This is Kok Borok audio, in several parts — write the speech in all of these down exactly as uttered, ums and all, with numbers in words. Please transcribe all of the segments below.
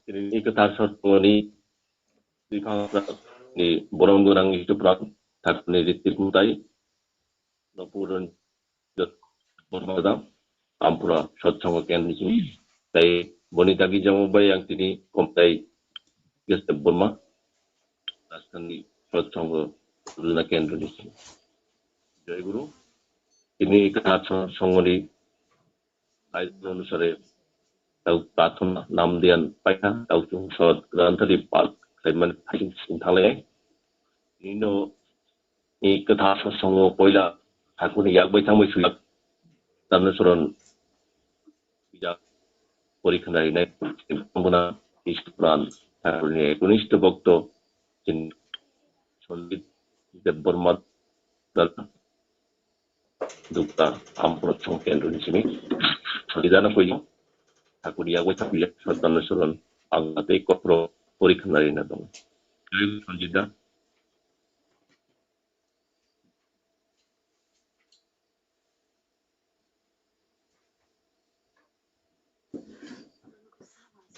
Tini kwthar sotmani twi phangrokni borom gwnang Iswrapran thakurni ritik mwtai Nopurun Borma da Ampura Satsanga Kendri simi. Tai boni dagi jamo bai ang tini komtai Gesep Borma Rajsthanni Satsanga Runa Kendri simi. Jai Guru. Tini kwthar sotmani Aidin onusare tau prathona nam diyan paikha, tau chung sot granthari pal khlaiman phaisin sing thanglai. Nino ni kwthar sosongo poila thakurni yak bai thangbai suyak Tandasoron bijak porikha narinai buna Iswrapran thakurni eknisto bokto chini Sanjit Debbarma dala Dukta Ampura Song Kendro ni simi. Solidana koi. Thakurni yak bai thangbai suyak Tandasoron Bangla tei Kokborok porikha narina tongo. Sanjit da.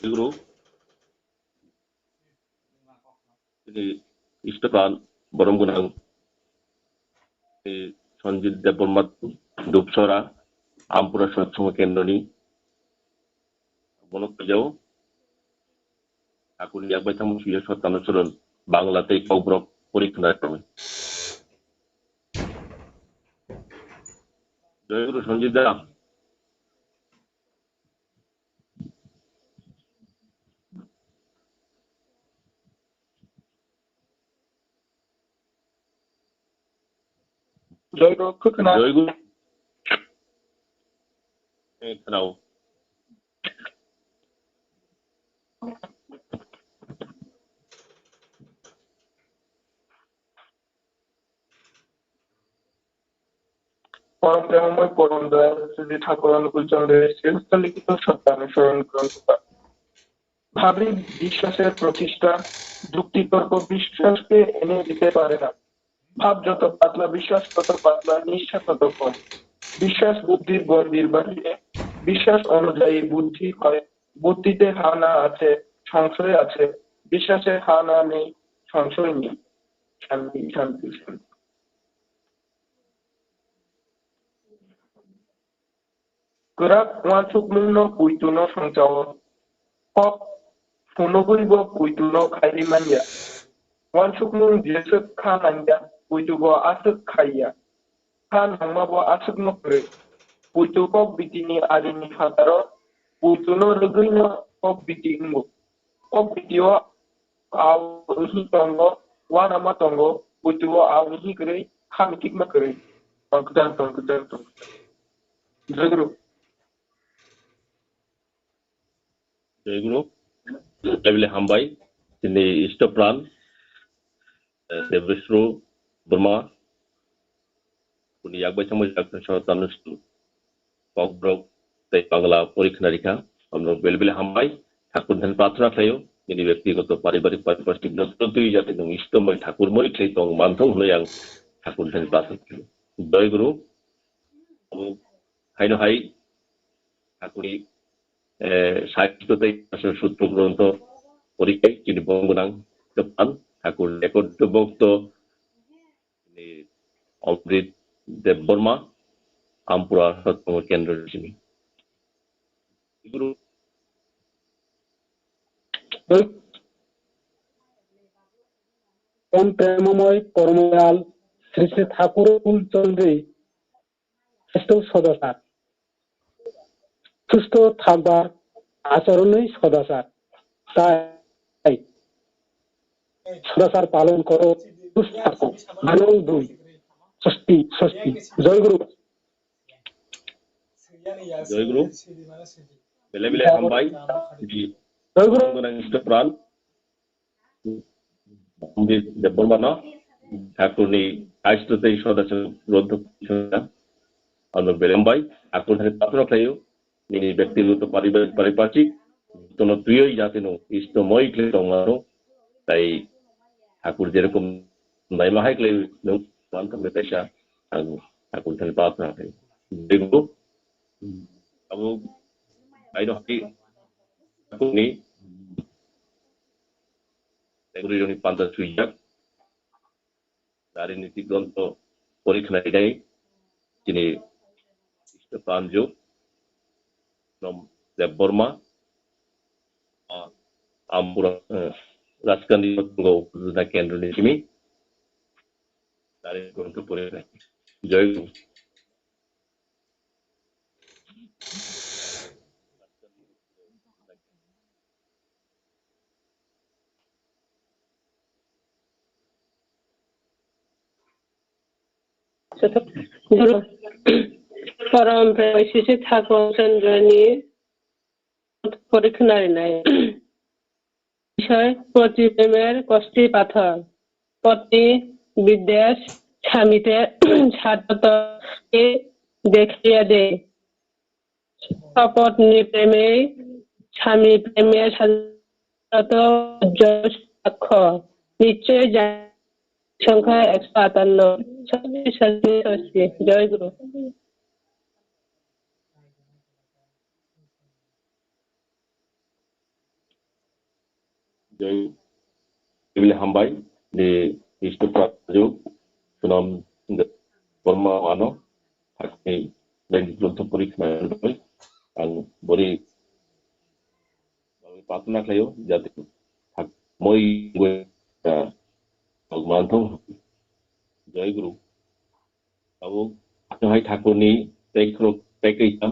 Jai Guru. Tini Iswrapran borom gwnang, eh, Sanjit Debbarma Dubsora Ampura Satsanga Kendroni bono phaijao. Thakurni yak bai thangma suya Tandasoron Bangla tei Kokborok porikha narina tongo. Jai Guru Sanjit da. Jai Guru, khwna. Jai Guru. Eh, khwnao. Porom premomoi porom dayal Sri Thakur Anukul Chandra Srihasta likito Satyanusaron Granth Paath. ভাবে বিশ্বাসের প্রতিষ্ঠা, যুক্তিতর্ক বিশ্বাসকে এনে দিতে পারে না। ভাব যত পাতলা, বিশ্বাস তত পাতলা, নিষ্ঠা তত কম। বিশ্বাস বুদ্ধির গণ্ডির বাহিরে, বিশ্বাস অনুযায়ী বুদ্ধি হয়, বুদ্ধিতে হা না আছে, সংশয় আছে, বিশ্বাসে হা না নেই, সংশয় নেই। Shanti, shanti, shanti. Kwrak uansukmungno puituno songchao. Kok phunugwibo puituno khairwi manya. Uansukmung jeswk kha nangya, puitubo aswk khaiya. Kha nangmabo aswkno kwrwi. Puitu kok bitini arini phataro, puituno rwgwino kok biti wngo. Kok bitio Aw wnghi tongo, uanama tongo, puituo aw wnghi kwrwi, khami tikma kwrwi. Tongkwchang, tongkwchang, tongkwchang. Jai Guru. Jai Guru. Jai Bili hambai. Tini Istopran, eh, Debesru Burma. Kuni yak bai thangbai yak thang soro tanu sulu. Kokborok tei Bangla porikha narikha. Amno bel bel hambai. Thakur thani prarthana khlaio. Nini byaktigoto paribarik pariparsik joto twi jate nwng Iswrmoi Thakur moi khlai tong manthung hwnwi ang Thakur thani prarthana khlaio. Jai Guru. Abo haino hai Thakurni, eh, sahityo tei sutro grontho porikhai chini bongwnang kwpan Thakur ekotro bhokto Ni Omrit Debbarma, Ampura Satsanga Kendro simi. Guru. Om Premamoi Poromdayal Sri Sri Thakur Kulchandri Esto Sodasar. সুস্থ থাকবার আচরণই সদাচার। তাই সদাচার পালন করো, সুস্থ থাকো। Manang dui. Swasti, swasti. Jai Guru. Jai Guru. Bele bele hambai. Jai Guru. Pran. Debbarmano Thakurni Kaisto tei Sodasar Grontho Porichaya ano belembai Thakur thani prarthana khlaio, nini byaktigoto paribar-, pariparsik jotono twiwi jateno Iswrmoi khlai tongmano, tai Thakur jerokom naima hai khlai nung manthokle taisa ang Thakur thani prarthana khlaio. Jai Guru. Abo aino hai Thakurni bwrwirokni panda swijak. Nari niti grontho pori khwnai nai chini Isto Pranju Nom Debbarma, ah, Ampura, eh, Rajkandi Tongo Upajila Kendro ni simi nari grontho pori khwnai. Joy Guru. Guru, পরম প্রেমশীর্ষ ঠাকুর চন্দ্রনী পরীক্ষা নারী নাই। বিষয় প্রতি প্রেমের কষ্টি পাথর, প্রতি বিদ্বেষ স্বামীতে সাতকে দেখিয়া দে। শপথ নিপ্রেমে স্বামী প্রেমে সাজাত উজ্জ্বল সাক্ষ্য। নিশ্চয় জানি সংখ্যা একশো আটান্ন। ষষ্ঠী, ষষ্ঠী, ষষ্ঠী। জয় গুরু। Joy, Bibli hambai, di Isto Praju, Sunam Borma ano, hakni Lengdi Grontho pori khwnai ang bori prarthana khlaio, jate hak moi gwe, ah, Bhagwan thong. Joy Guru. Abo hai Thakurni tekrok tekrikam.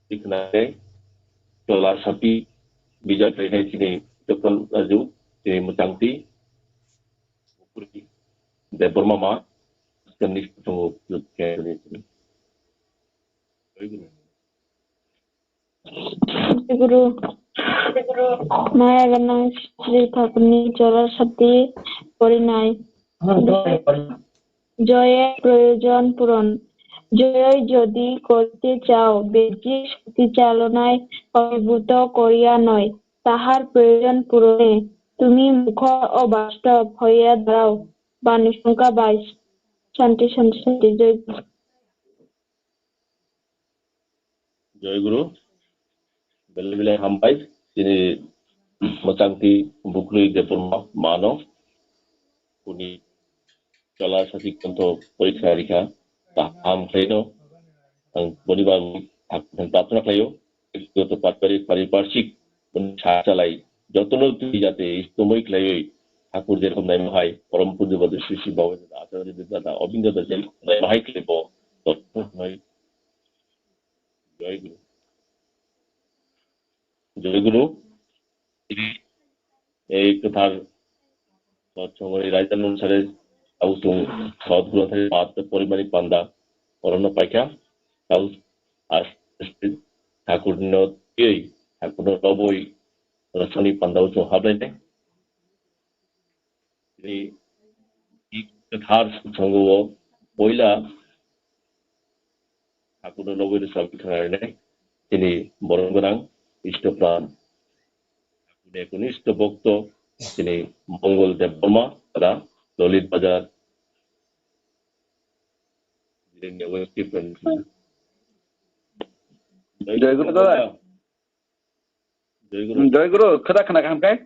Tiknai Chola Sati bijak reinai chini Chokon Raju, chini Muchangti, Upuri, Debbarma ma, chini Chokon Raju. Guru, maya ganang Sri Thakurni Chola Sati porinai. জয়ের প্রয়োজন পূরণ। জয়ই যদি করতে চাও, বেদজির সতী চালনায় অভিভূত করিয়া নয়, তাহার প্রয়োজন পূরণে তুমি মুখর ও বাস্তব হইয়া দাঁড়াও। বাণী সংখ্যা বাইশ। শান্তি, শান্তি, শান্তি। জয় গুরু। Joy Guru. Belai belai hambai. Chini Muchangti Bukrui Debbarma mano. Kuni Chola Sati Grontho porikha rikha. Kaham khlaino. Ang boni bagwi prarthana khlaio. Joto paribarik, pariparsik, boni sa chalai. Jotono twi jate istomoi khlaiwi Thakur jerokom naima hai, Param Pujya Badu Sri Sri Baba Dada, Acharya Dada, Obinda Dada jerokom naima hai khlaibo. Joy Guru. Joy Guru. Ei kwthar Sot Songoni raida nung sare tabuk chwng Sot Guru thani paat porimani panda orono paikha. Tabuk aste aste Thakurno twiwi, Thakurno lobwi rosoni pandao chwng hablainai. Tini kwthar Sot Songo o poila Thakurno lobwi rwchapwi khwnarinai chini borom gwnang Isto Pran, Thakurni eknisto bhokto chini Mongol Debbarma, tada Lolit Bazar, Jirania West Tipra ni. Jai Guru dada. Jai Guru. Jai Guru, khada khana kaham kai?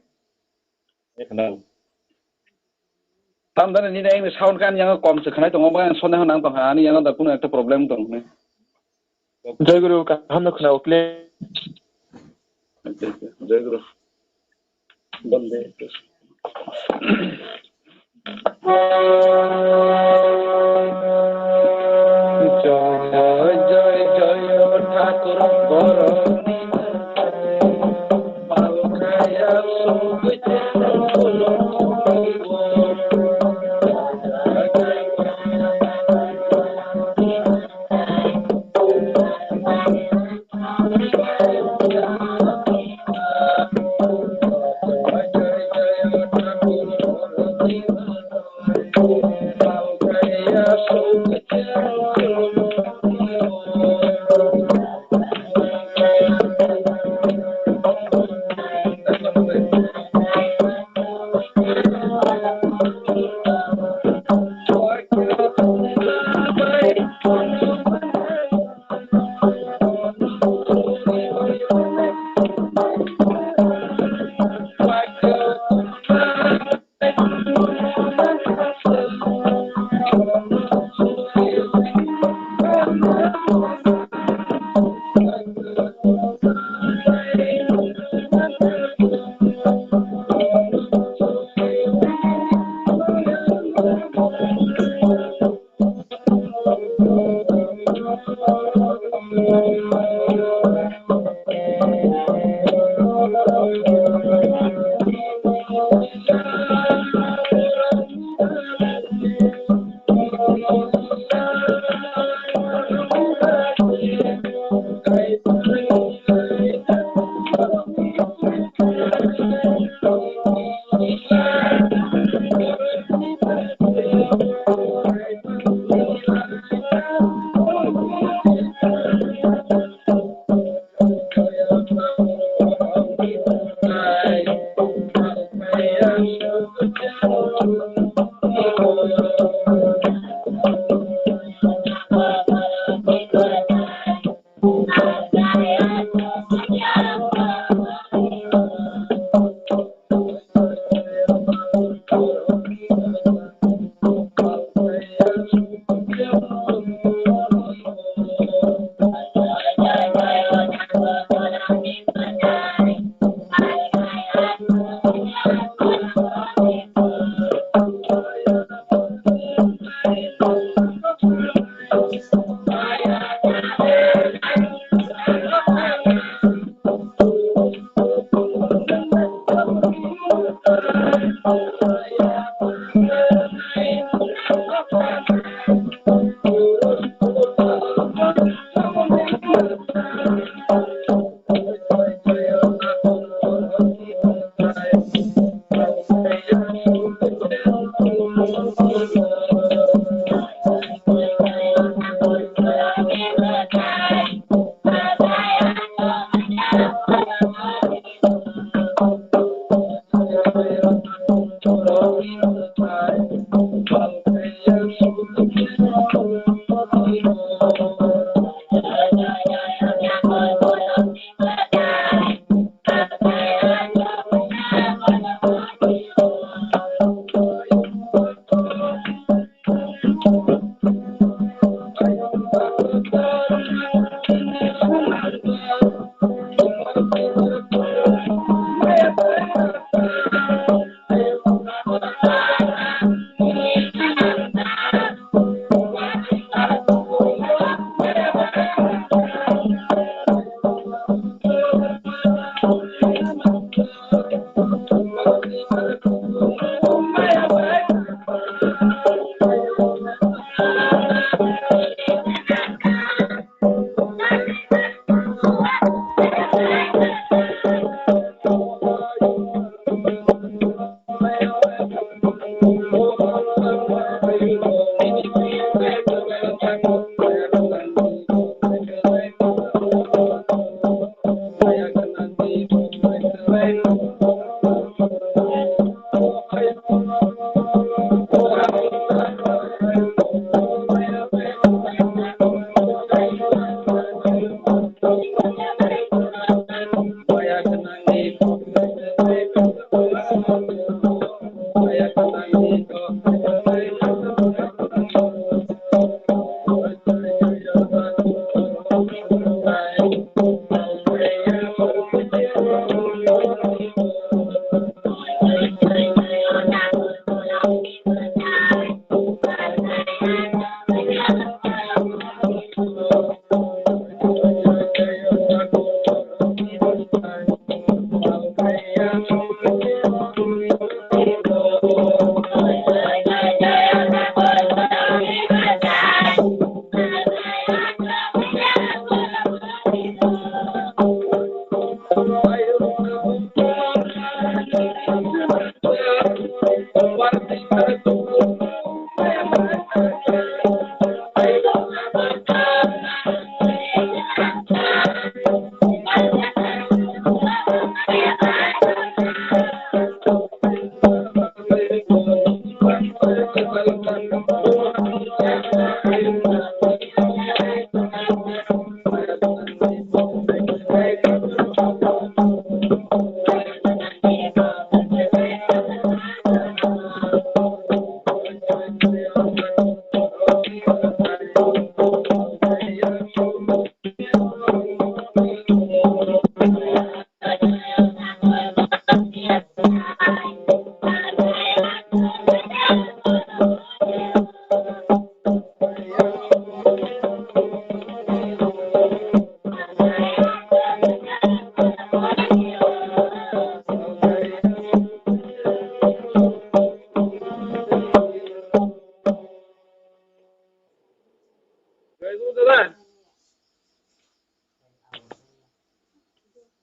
Eh, khana. Tam dana nini ang sound kan yang kom se khanai tongo, bang sound nang tong ani yang da kuno ekta problem tong ne. Jai Guru, kaham no khana ukle. Jai Guru. Bande. জয় জয় জয় ঠাকুর বরণ।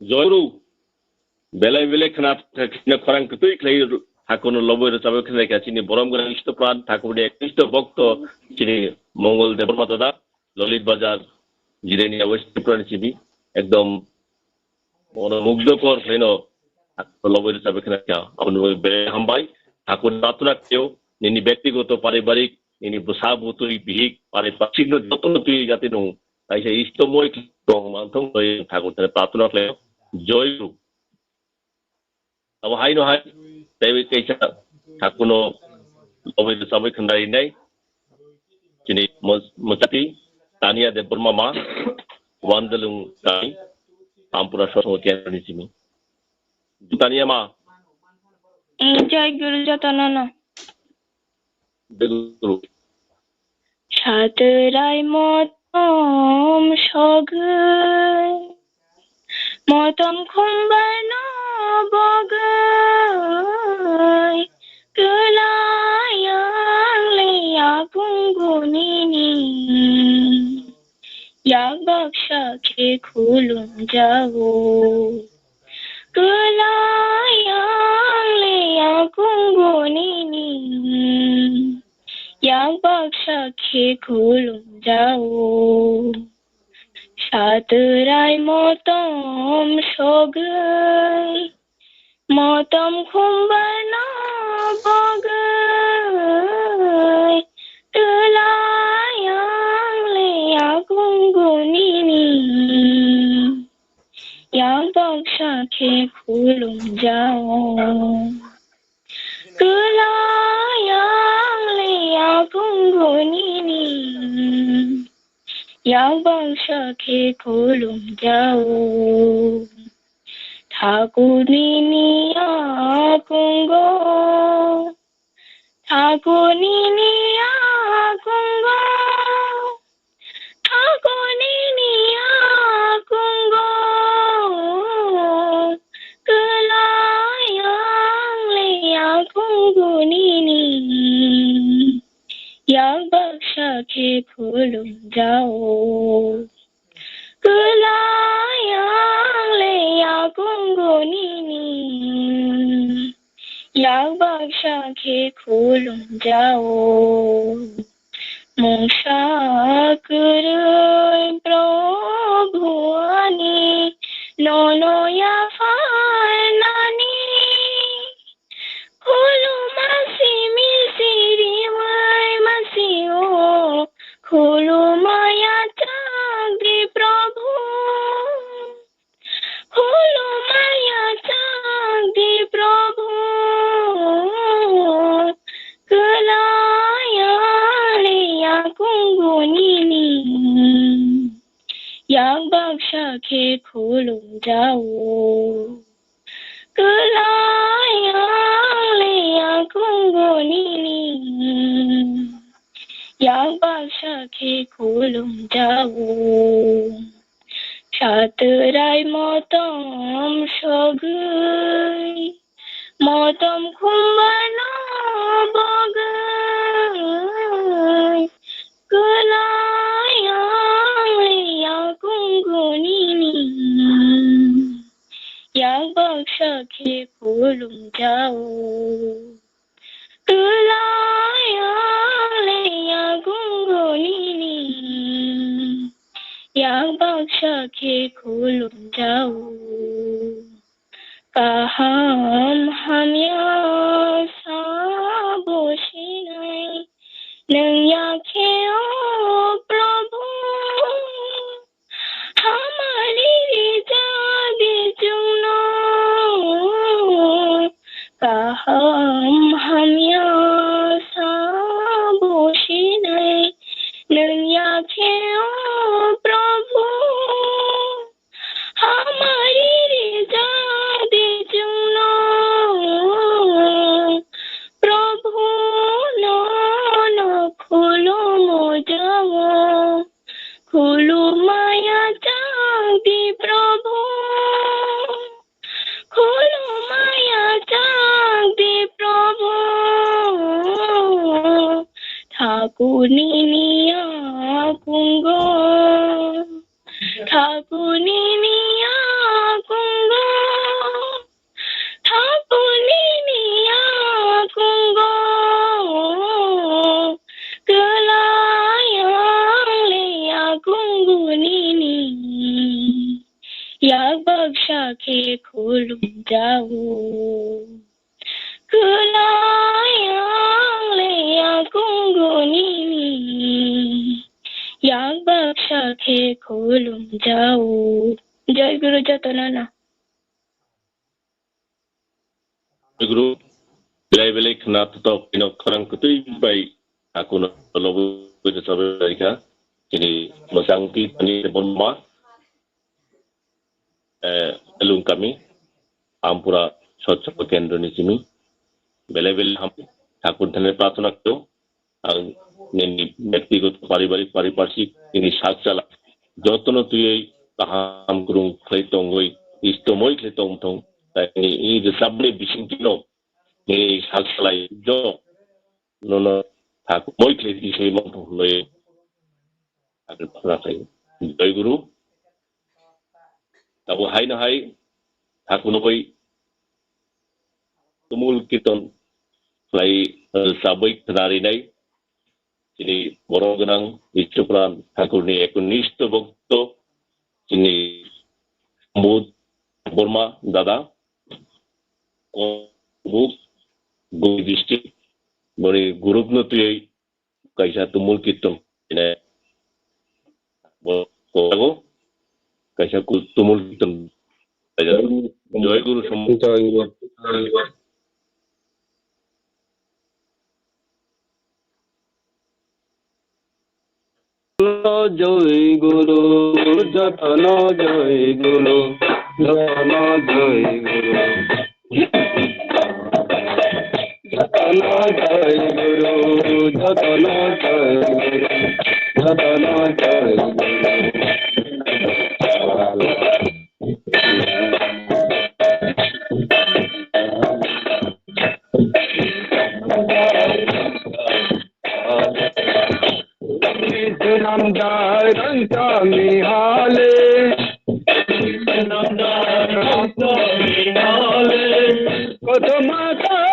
Joy Guru. Belai belai khna khna khorang kwtwi khlai thakurno lobwi rwchabwi khna kha chini borom gwnang Isto pran thakurni eknisto bokto chini Mongol Debbarma dada, Lolit Bazar, Jirania West Tripura ni simi ekdom ono mugdhokor khlaino thakurno lobwi rwchabwi khna kha. Aboni bagwi belai hambai. Thakur pratna khlaio nini bektigoto paribarik nini bwsa bwtwi bihik pariparsik no jotono twi jati nung kaisa istomoi tong manthong bai thakur thani pratna khlaio. Joy Guru. Abo haino hai tei kaisa thakurno lobwi rwchabwi khna rinai. Chini mos-, mochati Tania Debbarma ma, Wandalung Kami, Ampura Sosongo Kendra ni simi. Tania ma. Joy Guru jotono no. Joy Guru. Satrai motom sogwi, motom khumbai no bogwi, kwlai ang le yakung gunini. Yak baksa khe khulum jao. Kwlai ang le yakung gunini. Yak baksa khe khulum jao. Satrai motom sogwi. Motom khumbai no bogwi, kwlai ang le yakung gunini. Yak baksa khe khulum jao. Kwlai ang le yakung gunini. Yak baksa khe khulum jao. Thakur nini yakungo. Thakur nini yakungo. Thakur nini yakungo. Kwlai ang le yakung gunini. Yak baksa khe khulum jao. Kwlai ang le yakung gunini. Yak baksa khe khulum jao. Mungsa kwrwi Prabhu ani nono yapharnani. Khuluma simi siriwai masio, khuluma yachak di Prabhu. Khuluma yachak di Prabhu. Kwlai ang le yakung gunini. Yak baksa khe khulum jao. Kwlai ang le yakung gunini. Yak baksa khe khulum jao. Satrai motom sogwi. Motom khumbai no bogwi. Kwlai ang le yakung gunini. Yak baksa khe khulum jao. Kwlai ang le yakung gunini. Yak baksa khe khulum jao. Kaham hamya sabo sinai nwng ya khe o Prabhu. Hamari rijak di chwngno kaham hamya sabo sinai nwng ya khe o Prabhu. Hamari rijak di chwngno baksa khe khulumjao. Kwlai ang le yakung guni, yak baksa khe khulumjao. Jai Guru jotono no. Guru, belai belai khna tok ino khorang kwtwi bai akuno lobo sabai kha. Chini mwchang twi tani Debbarma, eh, Elung kami, Ampura Sotsango Kendro ni simi. Belai belai ham, Thakur thani prarthana kho. Ang nini byaktigoto, paribarik, pariparshik, nini sak chala jotono twiwi kaham kwrwng khlai tongwi, istomoi khlai tong thung. Tai nini i rwchapni bisingtwino nini sak chalai jotono thakumoi khlai twi se mangthung hwnwi. Abo khna khai. Jai Guru. Abo haino hai thakunoi tumul kirtan khlai, eh, sabui khnarinai chini borok gwnang Vishwapran Thakurni eknisto bhokto chini Budh Borma dada, o Budh Guri district, boni group no twiwi kaisa tumul kirtan. Ine bo kogo kaisa ku-, tumul kirtan. Jai Guru Som-, Jai Guru. Jai Guru, jotono Jai Guru, jotono Jai Guru. Jotono Jai Guru, jotono Jai Guru, jotono Jai Guru. Namdar ang kami hale. Namdar ang kami hale. Koto mata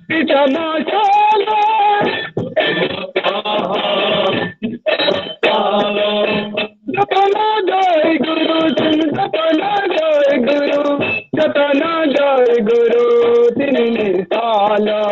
pita masala. Jotono Jai Guru, jotono Jai Guru, jotono Jai Guru, tini sala.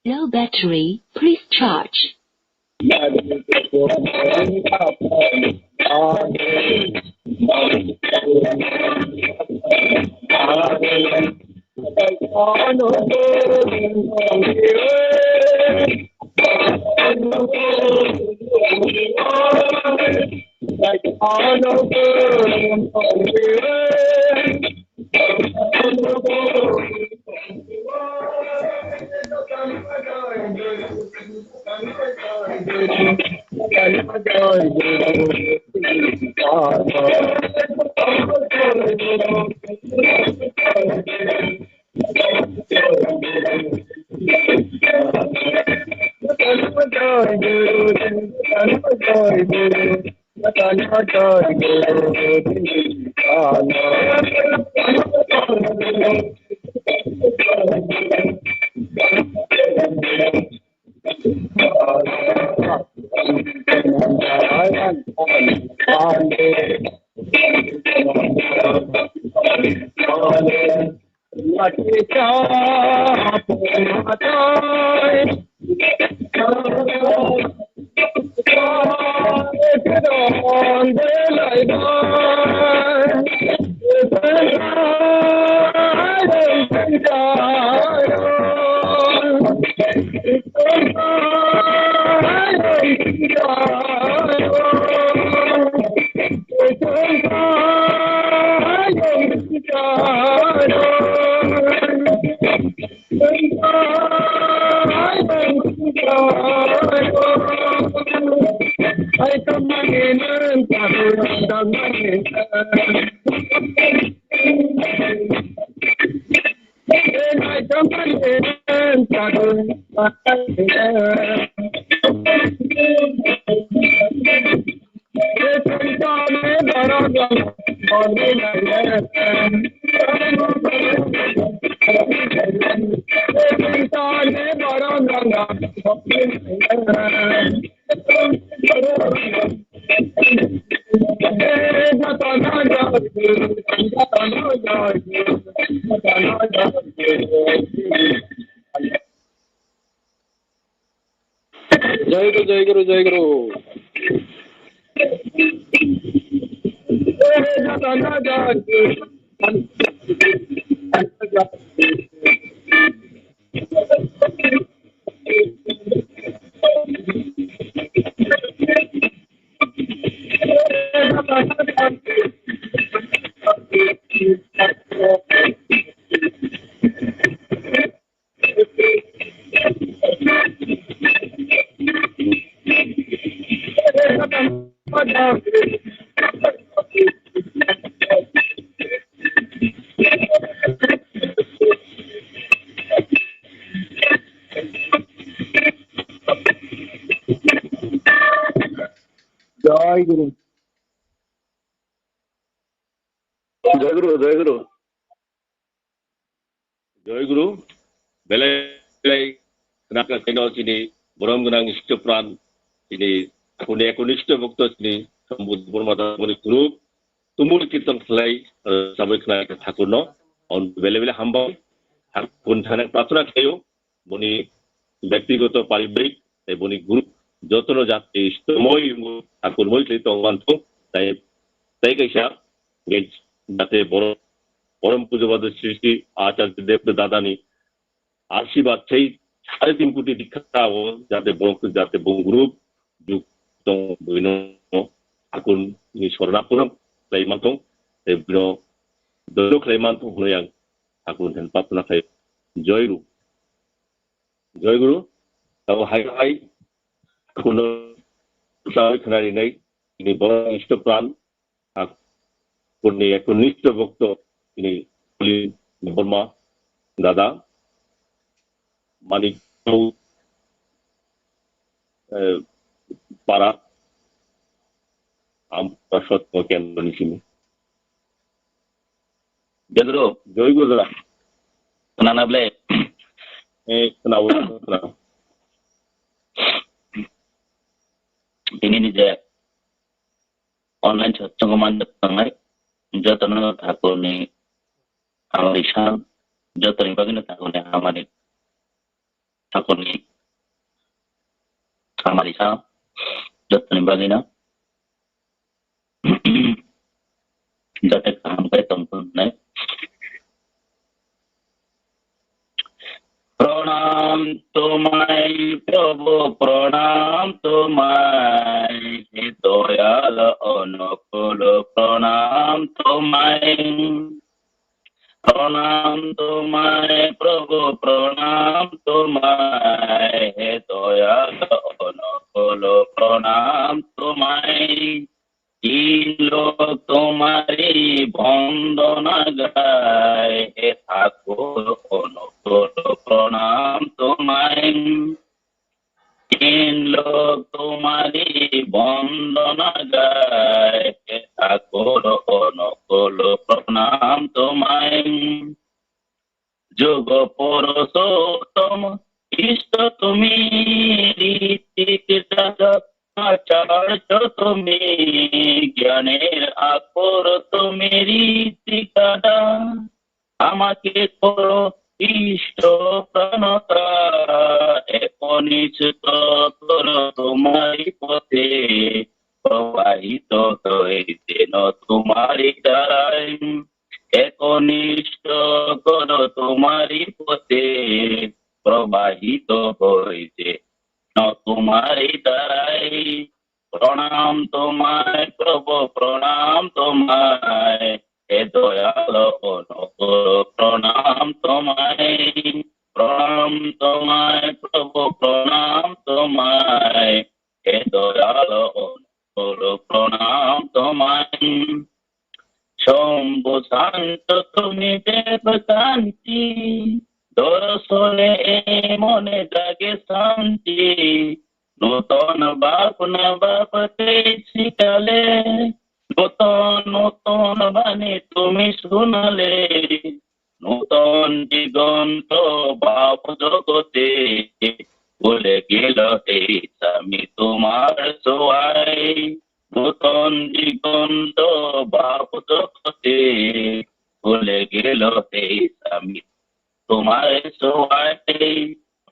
Low battery, please charge. Jai Guru, Jai Guru, Jai Guru. Jai Guru. Jai Guru, Jai Guru. Jai Guru, belai belai khwnakha khaino chini borom gwnang Isto pran, chini kuni ekunisto bhokto chini Sambudh Borma Dhaboni group, tumul kirtan khlai, eh, sabai khlai khe Thakurno, on bele bele hambai, Thakur thani prarthana khlaio, boni byaktigoto paribarik, tei boni group, jotono jate istomoi Thakur moi khlai tong manthung, tei, tei kaisa, jate boro, borom pujo bado Sri Sri Acharya Dev Dadani, Asirwad tei sare tin koti dikha o jate borok jate bung group juk tong buino Thakur ni sorna purun khlai mantong tei buino dono khlai mantong hwnwi ang Thakur thani prarthana khlai. Joy Guru. Joy Guru. Tabo hai hai Thakurno sawi khna rinai ni borok isto pran Thakurni eknisto bhokto tini Kulin Debbarma dada Manik Chau, eh, para Amparasot kendro ni simi. Jai Guru. Jai Guru dada. Khna na ble? Eh, khna o, khna. Tini ni je online satsang o manjak tangnai, jotono Thakurni hamari san, jotoni bagwino Thakurni hamari, Thakurni hamari san, jotoni bagwino jate kaham khe tongthok hinwi. প্রণাম তোমায় প্রভু, প্রণাম তোমায়, হে দয়াল অনুকূল, প্রণাম তোমায়। প্রণাম তোমায় প্রভু, প্রণাম তোমায়, হে দয়াল অনুকূল, প্রণাম তোমায়। তিন লোক তোমারই বন্দনা গায়, হে ঠাকুর অনুকূল প্রণাম তোমায়। তিন লোক তোমারই বন্দনা গায়, হে ঠাকুর অনুকূল প্রণাম তোমায়। যোগ পুরুষোত্তম ইষ্ট তুমি, ঋত্বিক রাজা আচার্য তুমি, জ্ঞানের আকর তুমি ঋত্বিক রাজা। আমাকে করো ইষ্ট প্রণতা, একনিষ্ঠ করো তোমারই পথে, প্রবাহিত হই যেন তোমারই ধারায়। একনিষ্ঠ করো তোমারই পথে, প্রবাহিত হই যেন তোমারই ধারায়। প্রণাম তোমায় প্রভু, প্রণাম তোমায়, হে দয়াল অনুকূল, প্রণাম তোমায়। প্রণাম তোমায় প্রভু, প্রণাম তোমায়, হে দয়াল অনুকূল, প্রণাম তোমায়। শম্ভু শান্ত তুমি দেব কান্তি, দর্শনে এ মনে জাগে শান্তি। নূতন ভাবনা ভাবতে শিখালে, নূতন নূতন বাণী তুমি শোনালে। নূতন দিগন্ত ভাব জগতে, খুলে গেল হে স্বামী তোমার ছোঁয়ায়। নূতন দিগন্ত ভাব জগতে, খুলে গেল হে স্বামী তোমার ছোঁয়ায়।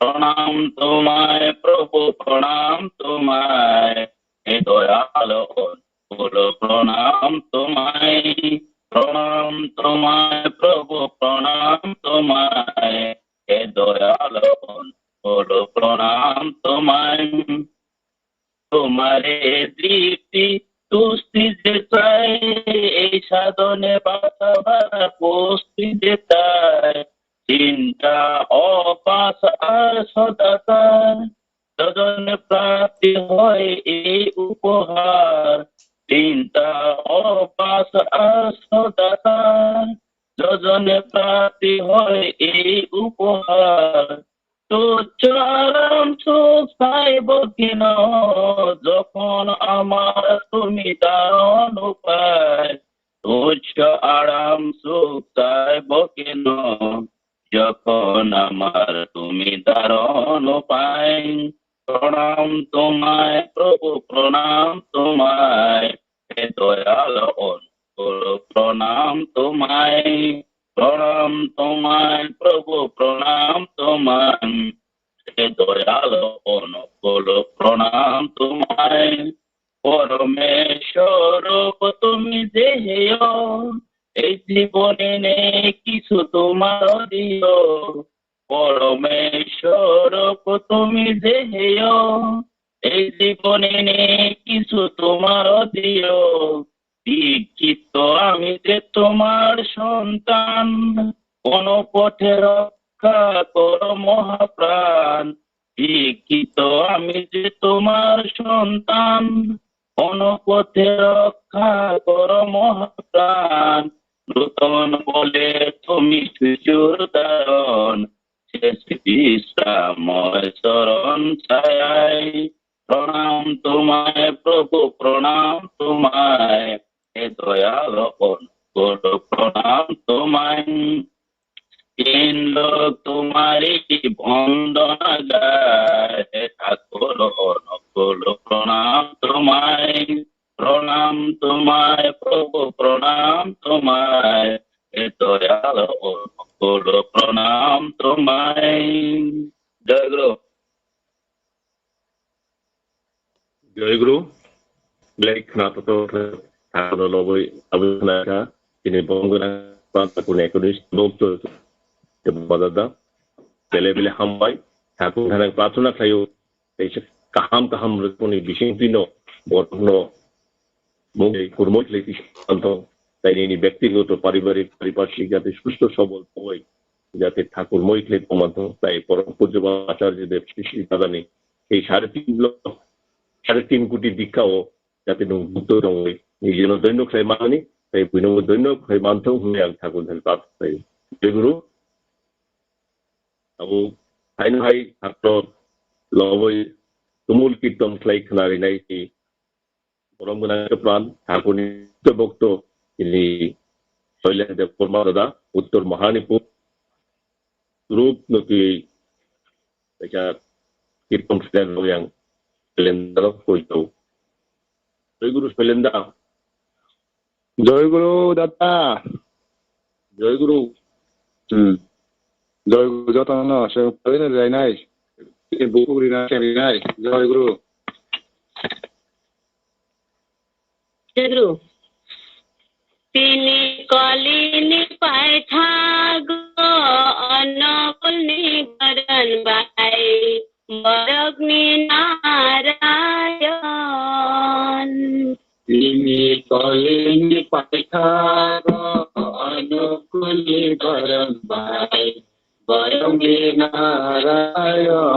প্রণাম তোমায় প্রভু, প্রণাম তোমায়, হে দয়াল অনুকূল, প্রণাম তোমায়। প্রণাম তোমায় প্রভু, প্রণাম তোমায়, হে দয়াল অনুকূল, প্রণাম তোমায়। তোমারে তৃপ্তি তুষ্টি যে চাই, এই সাধনে বাসা বাধা পুষ্টি যে চাই। চিন্তা অপাস আর সদাচার, যজনে প্রাপ্তি হয় এই উপহার। চিন্তা অপাস আর সদাচার, যজনে প্রাপ্তি হয় এই উপহার। তুচ্ছ আরাম সুখ চাইব কেন, যখন আমার তুমি দারুণ উপায়। তুচ্ছ আরাম সুখ চাইব কেন, যখন আমার তুমি দারুণ উপায়। প্রণাম তোমায় প্রভু, প্রণাম তোমায়, হে দয়াল অনু অনুকূল প্রণাম তোমায়, প্রণাম তোমায় প্রভু, প্রণাম তোমায়। হে দয়াল অনুকূল প্রণাম তোমায়। পরমেশ্বর রূপ তুমি যে হেয়, এই জীবনে নেই কিছু তোমার অধীন। পরমেশ্বর রূপ তুমি যে হেয়, এই জীবনে নেই কিছু তোমার অধীন। দীক্ষিত আমি যে তোমার সন্তান, কোন পথে রক্ষা করো মহাপ্রাণ। দীক্ষিত আমি যে তোমার সন্তান, কোন পথে রক্ষা করো মহাপ্রাণ। নূতন বলে তুমি শিশুর ধারণ, শেষ বিশ্রাময় চরণ ছায়ায়। প্রণাম তোমায় প্রভু, প্রণাম তোমায়, হে দয়াল অনুকূল প্রণাম তোমায়। তিন লোক তোমারই বন্দনা গায়, হে ঠাকুর অনুকূল প্রণাম তোমায়, প্রণাম তোমায় প্রভু, প্রণাম তোমায়, হে দয়াল অনুকূল প্রণাম তোমায়। জয় গুরু। Joy Guru, belai khwnathok khe thakono lobwi aboni khwnakha, chini borok gwnang Pran Thakurni economist bokto Madada, belai belai hambai, Thakur thani prarthana khlaio, teisa kaham kaham rokomni bisingtwino borokno mungwi kurmoi khlai twi manthok, tai nini bektigoto paribarik paripashik jate susto sobol oi, jate thakur moi khlai tongmanthok, tai Porom Pujya Acharya Dev Sri Sri Dadani ei sare tin lo, sare tin koti dikha o jate nwng bukto tongwi nijino doino khlai mani, tai buino doino khlai manthok hwnwi ang thakur thani prarthana khlaio. Jai Guru, abo haino hai hakto lobwi tumul kirtan khlai khwna rinai si Borom gwnang Pran Thakurni bokto ini Soilen Debbarma dada, Uttor Mahanipur, Rup Noti, kaisa Kirtan Friend yang Soilen dada koito. Jai Guru Soilen da. Jai Guru dada. Jai Guru. Hmm. Jai Guru jotono se phaino rinai. Bukuk rinai, rinai. Jai Guru. Jai Guru. Tini kolini paithago onokulni baran bai borokni narayon. Tini kolini paithago onokulni baran bai borokni narayon.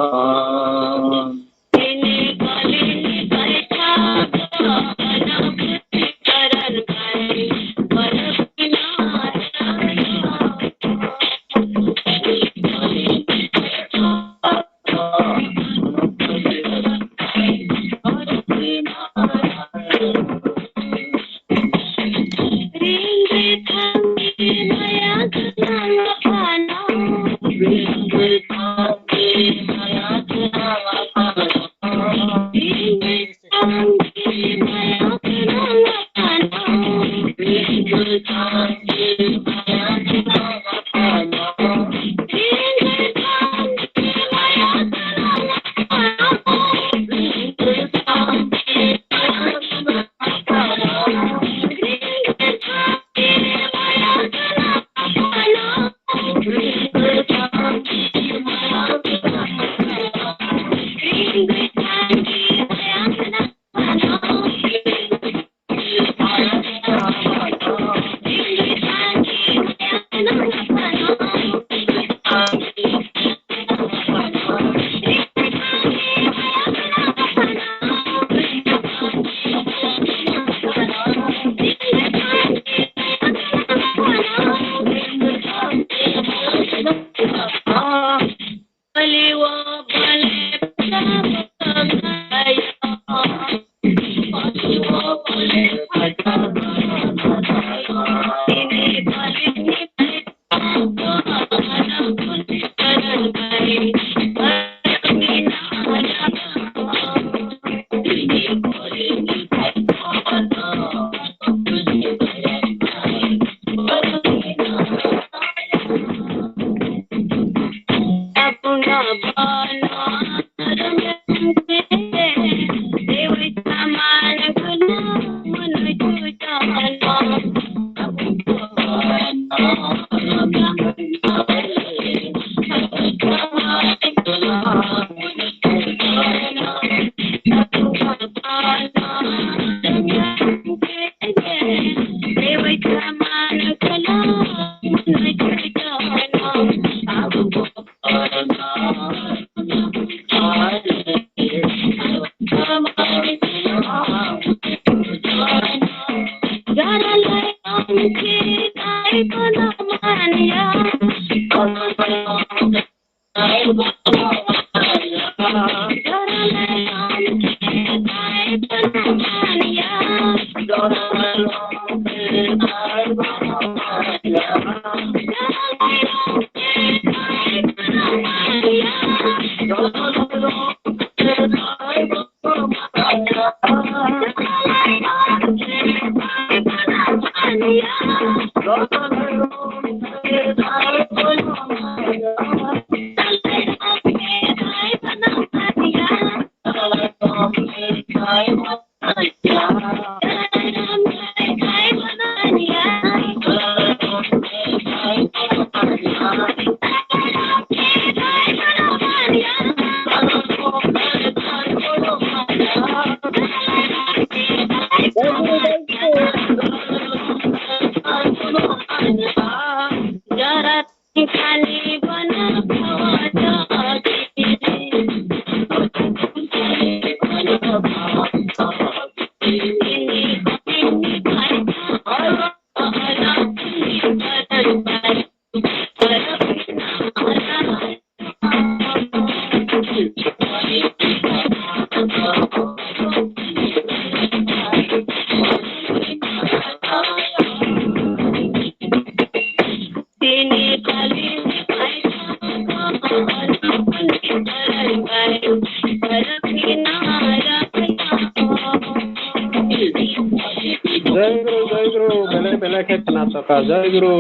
Jai Guru, Jai Guru, belai belai khe khna saka, Jai Guru,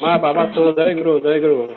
ma baba to, Jai Guru, Jai Guru.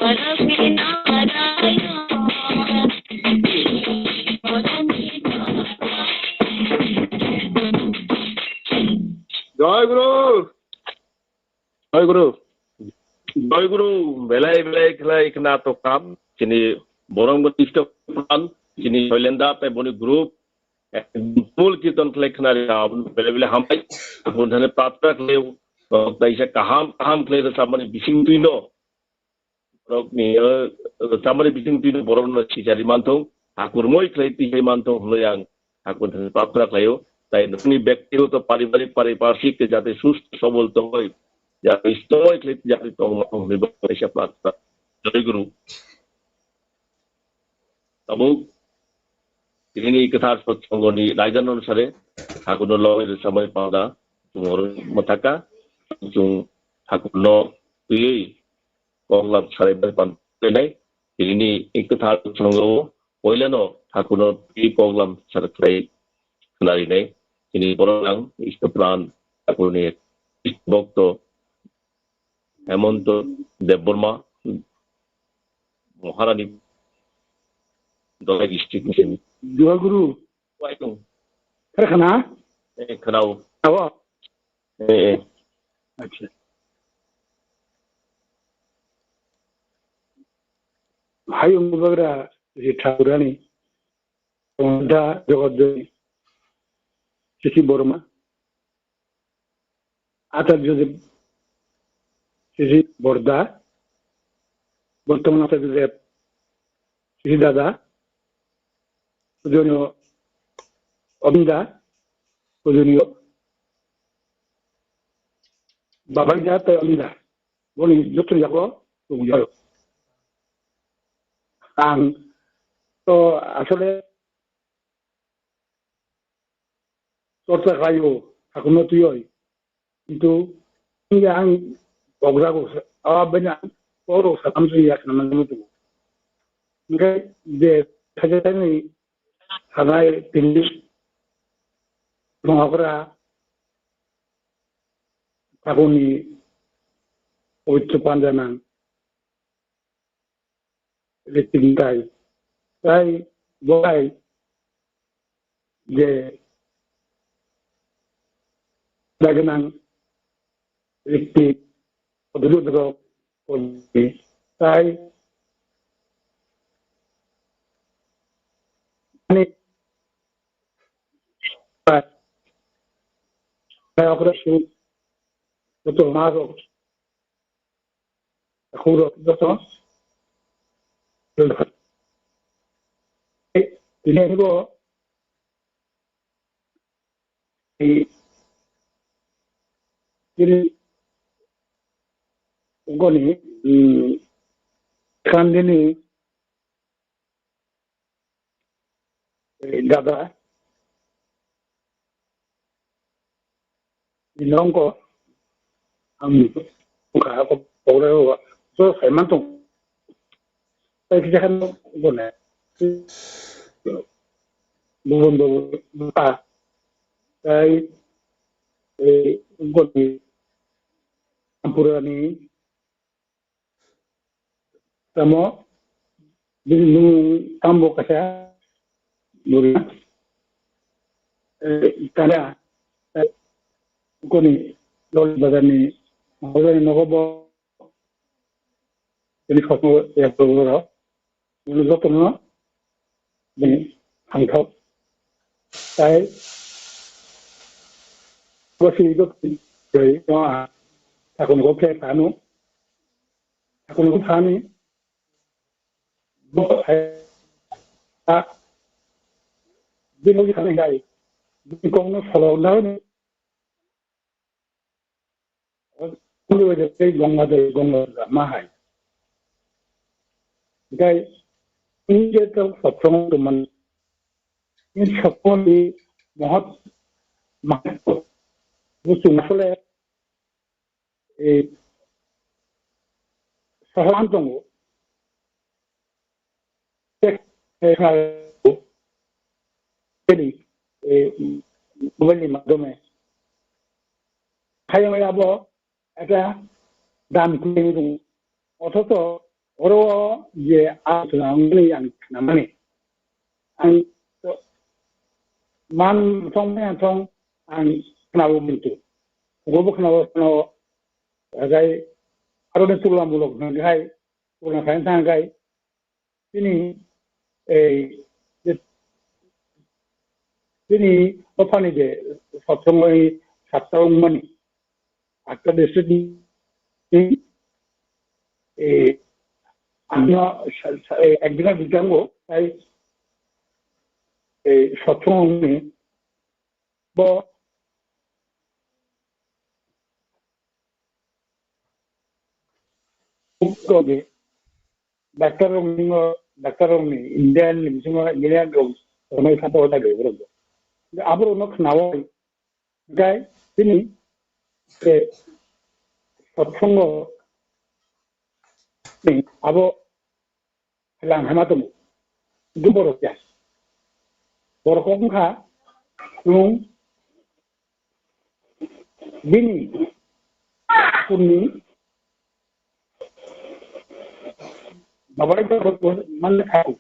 Jai Guru. Jai Guru. Jai Guru. Belai belai khlai khna to kam. Chini borong bo tista pran. Chini Soilenda tai boni group. Mul kirtan khlai khna ri abun belai belai hambai. Abun thane prarthana khlai. Taisa kaham kaham khlai samani bising tuino. Borokni, eh, tamani bising twi borokno sijari manthung, hakurmoi khlai twijai manthung hwnwi ang hakun thani prarthana khlaio. Tai nokni bektigoto, paribarik, pariparswik jate susto sobol tongoi, jate stoi khlai jate tongma hwnwi bo kaisa prarthana. Jai Guru. Tabuk tinini kwthar sotsongoni raida onusare hakuno logoi rwchabmani panda chwng oro mwthaka, chwng hakuno twiwi koklam sarai bai pan khlainai. Tinini kwthar chwngno poilano hakuno twi koklam sarai khlai khwnarinai. Tini borok ang Ishwar Pran Thakurni bhokto Hemonto Debbarma Maharani Dolai district ni. Joguru. Waitung. Khana? Eh, khanao. Abo? Eh, eh. Acha. Hayung bagra ri Thakurani, Pondha Jogodjoi, Sisi Borma, Ata Joseph, Sisi Borda, Bortoman Ata Joseph, Sisi Dada, Pujoniyo Obinda, Pujoniyo Babangida tei Obinda. Boni joto yago tongjago. Ang to asole chorcha khlaio, hakuno twiwi. Kintu, ang bogrago, a bini ang borok sakam se ya khna nang tongo. Hingke je khaja thani sanai tini Bonghagra Tabukni poitro panja nang. Ritingkai. Tai bokai je dagenang rikti odrudro tai ani tai okra su to maro. Huro joto. Tini bo, i, tini goni, mm, kandini, eh, dada. Nongko ang kha ko pore ro so sai man tong. Tai kisa kan gone. Bubun bubun pa. Tai, eh, gone ampurani. Tamo, bini nung tambo kaisa buri, eh, tara, eh, koni lol bazarni, bazarni nogo bo, bini khosmo ya boro, bini jotono, bini hangthok. Tai, bo si joto, tai, no, a, takon go khe tanu, takon go thani, bo hai, a, bini uji khani hai, bini kok no solo na ni, kuli wajah tei gong wajah, gong wajah ma hai. Gai, ini je to sotong teman, ini sotong di mohot mahal, musuh masuk eh, sasaran tongo. Tek, eh, teli, eh, mobile ni madhyome. Hayung abo ekta dam kuli tongo. Othocho Oro je alochona wngmani ang khnamani. Ang man thong maya thong ang khnabo muitu. Obo khnabo khnabo. Hagai aroni tulamulok hwnkhai, tula khaina thangkhai, tini ei je tini ophani je sotsongoi satta wngmani, atta district ni, eh, ano sa-, sa-, eh, ekdina bikango, tai, eh, sotsong wngmani, bo Doctor rok ningo, doctor rok ni Indian ni bisingo engineer rok tongnai kha, bo dai borok bo. Aborok no khnaui, hingkai tini, eh, sotsongo ni abo lang hama tongo. Hingke borok ya. Borok wngkha, chwng bini thakurni babai thakur mane thakur.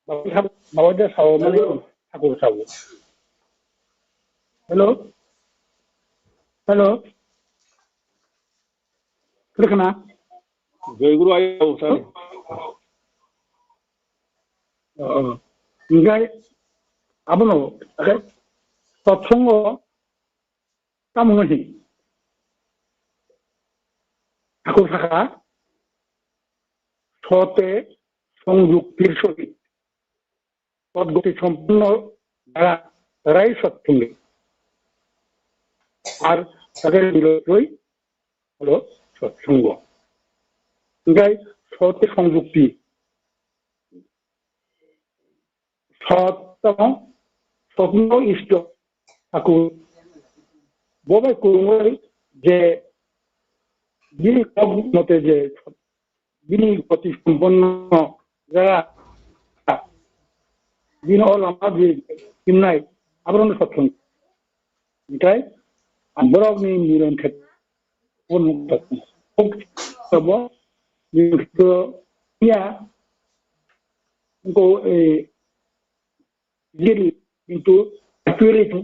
Babai thakur, babai da sao mane thakur sao. Hello? Hello? Kwrwkha na? Jai Guru Ayya Bhusari. Oh, oh. Hingke abono, okay? Sotsongo tamo wngkha? Thakur sakha, sote songjuktir sohit. Sotgoti sompunno dara darai sotsungi. Ar tader nirotoi holo sotsongo. Hingkai sote songjukti. Sot tamo, sotno isto thakur. Bo bai kurungoi je bini kok mote je bini goti somponno jaga, bini o lama je himnai, aborokno sotsong. Hingkai ang borokni miron khe, bo miron khe ya, ko, eh, Jiri, kintu actually tu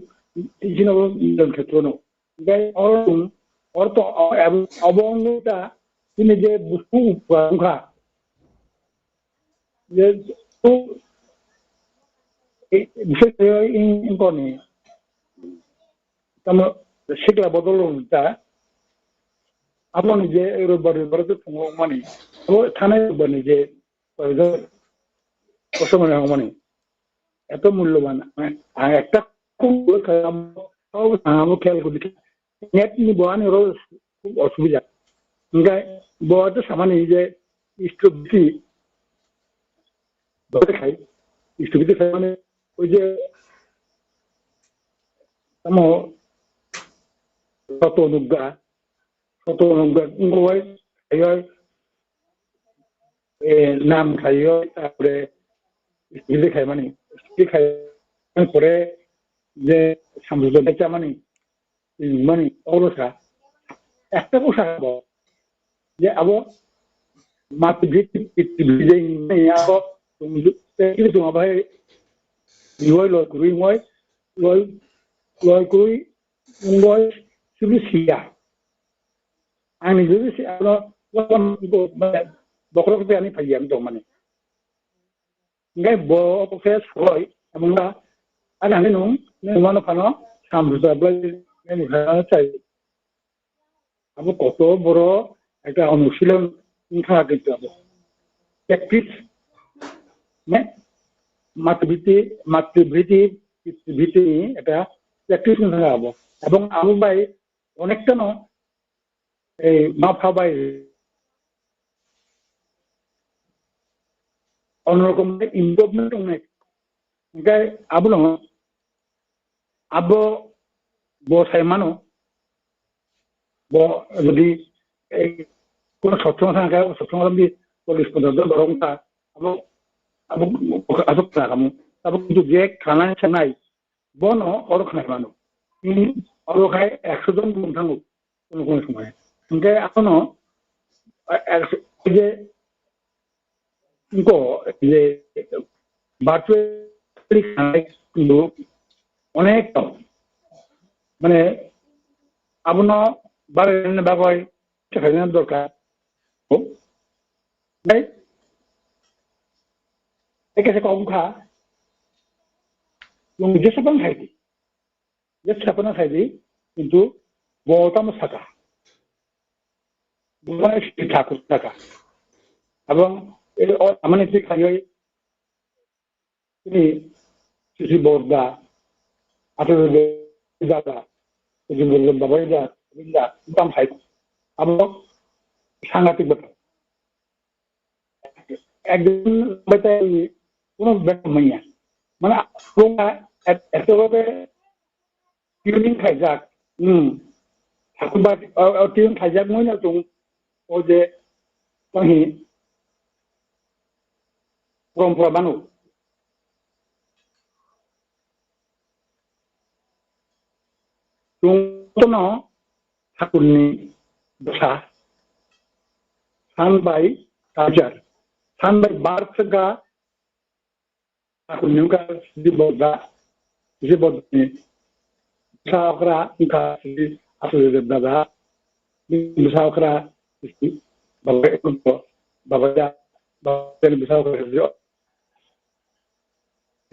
jino don khetro no. Gai or tum or to abo abo ta tini je busu upra kha. Je tu bisesh kore in in koni tamo sikla bodol ta abo ni je robar robar tu thungo mani o thane robar ni je koyok kosto mane hangmani. Eto mulloban, ang ekta khub bhul khalam, tao abo khel kori, net ni bo ani oro khub osubida. Hingke bo to samani je strobiti, bwtwi khai, strobiti khai mane oi je tamo soto nukga, soto nukga wngkha bai khai oi, eh, nam khaio, tapore sidi khaimani, sidi khai pore je samsung bai chamani, mani oro sa, ekta ko sa bo, je abo mati bhiti, bhiti bhiti je mani abo, tum ju, te kiri tum abai, iwai loi kurui ngoi, loi, loi kurui ngoi, sidi siya. Ang ni jodi se ano bokrok se ani phai ang tong mani. Ngai bo khe soi among da ada ni nung ne mano phano sam su da blai ne ni phano chai. Abo koto boro ekta onushilon wngkha kintu abo. Practice ne matribiti, matribiti, matribiti ni ekta practice wngkha abo. Ebong abo bai onektano ei ma pha bai onrokom improvement wngnai. Hingke abono abo bo sai mano, bo jodi ei kono sotsong thang khe, sotsong lambi police podar do borok wngkha, abo, abo aswk khna khamu. Abo kintu je khna sanai, bono oro khnai mano. Tini oro khai ekso jon bumung thango, kono kono somoi. Hingke abono A-, a-, je, ko, je, virtually khanai hindu onek tong. Mane, abono bare bagoi khaina dorkar. Bai, eke se kok kha, yung je sabang khai di. Je sabang khai di, kintu bo tamo saka. Bo si thakur saka. Abang, e, o, amane si khai, ini, si si borda, atau de, dada, si si borda, babai da, da, tam khai. Abo, sangatik betul. একজন বেটাই কোনো বেটা মাইয়া মানে পুরা এতভাবে টিউনিং খাইজাক হুম ঠাকুরবা টিউন খাইজাক মইনা তো ও যে কহি পরম্পরা বানো Chwng jotono thakurni bwsa, san bai culture, san bai birth wngkha thakurni wngkha Sri Bodda, Sri Boddani bwsa okra wngkha Sri Aswari Debdada, bwsa okra Sri Baba Ekmantho, Baba Ja, Baba Jani bwsa okra Sri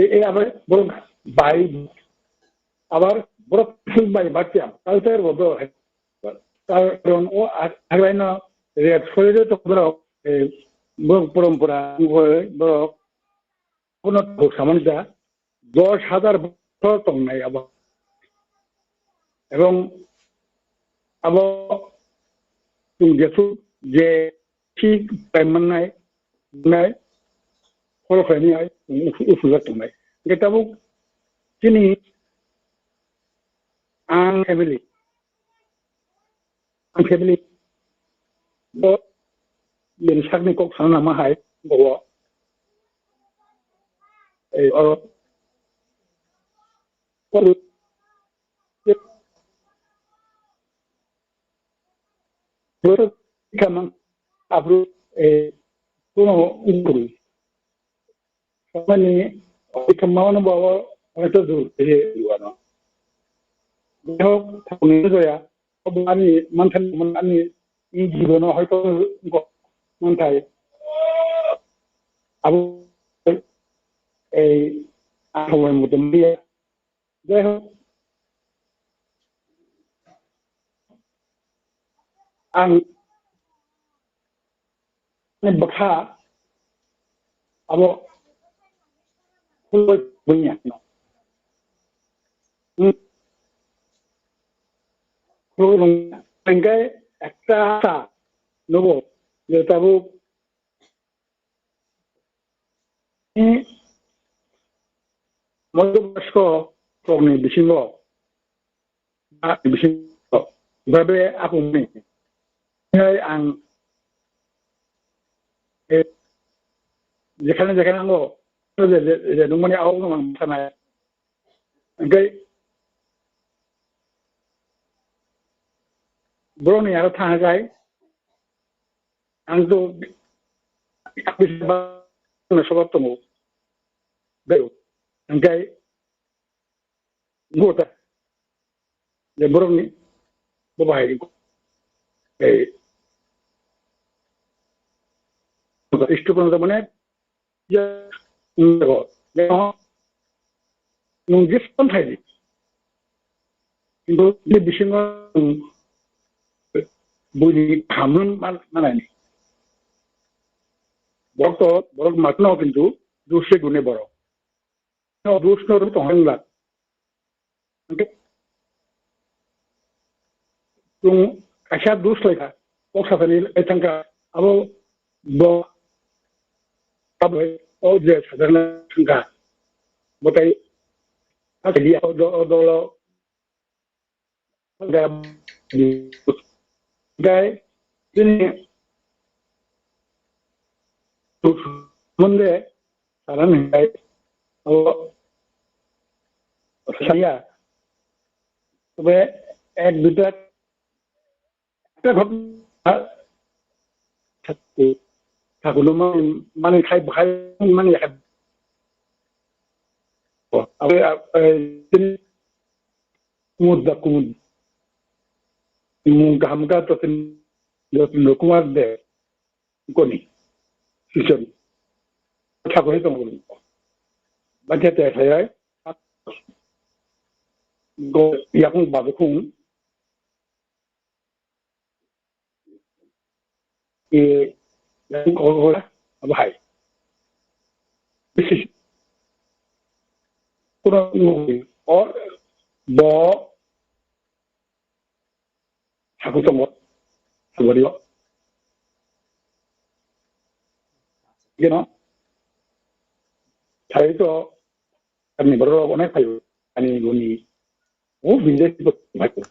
E, e abar borok bai, abar borok bai bacha, culture bo borok hai. Karon o ag-, agraino red soil to borok, e, borok porompora, borok kono thok samani da dos hajar bosor tongnai abo. Ebong abo chwng jesu je thik pai mannai, nai, follow khlainai, usu-, usujak tongnai. Hingke tabuk chini ang family, ang family bo bini sakni kok sana nama hai, bo, eh, oro, kamang abru, eh, kuno ungkuri. Mani, kamang no bawa, ito dur, eh, iwano. Jeho, thapuni joya, ani, manthan, ani, i jibono hoito, manthai. Abu, eh, ang, Jai hok, ang ni bwkha abo khuloi bunya no. Hmm. Khuloi bunya. Hingke ekta asa nugo je tabuk Mondo Basko kokni bisingo, ba bisingo, babe akungni. Hai ang, eh, jekhane jekhane ango, je, je, je, nungmani awak nung ang sanai. Hingke borokni aro thang hai, ang to, ang to, ang to, Bero. Hingke, gota. Je borokni, bo bahai, eh, istu kono mane, ya, nung, nung jis kon thai di. Kintu ni bisingo, nung, bui ni khamung man-, manani. Borok to, borok matno kintu, dusre gune borok. No, dus no rwng tong hwnla. Hwnkhe chwng kaisa dus lai kha, kok sakani lai thang kha, abo bo, abo o je sajakna thang kha, bo tai, o do-, o dolo, Gai, tini, munde, saran hai, abo, saya, tobe, ek duita, ekta ghotona, Thakuno mani, mani khai, khai, mani khai. Abe, abe, kumud da kumud. Mung kaham ka to tin, yo tin kumar de. Koni. Sison. Thakur he tong koni. Bacha te khai ai. Go yakung babe kung. E, yang ko ko la, abo hai. Bisi. Kuno ngui, o, bo, haku tongo, haku rio. Gino, thai to, ani boro onek phaio, ani guni, o binde ko phaio.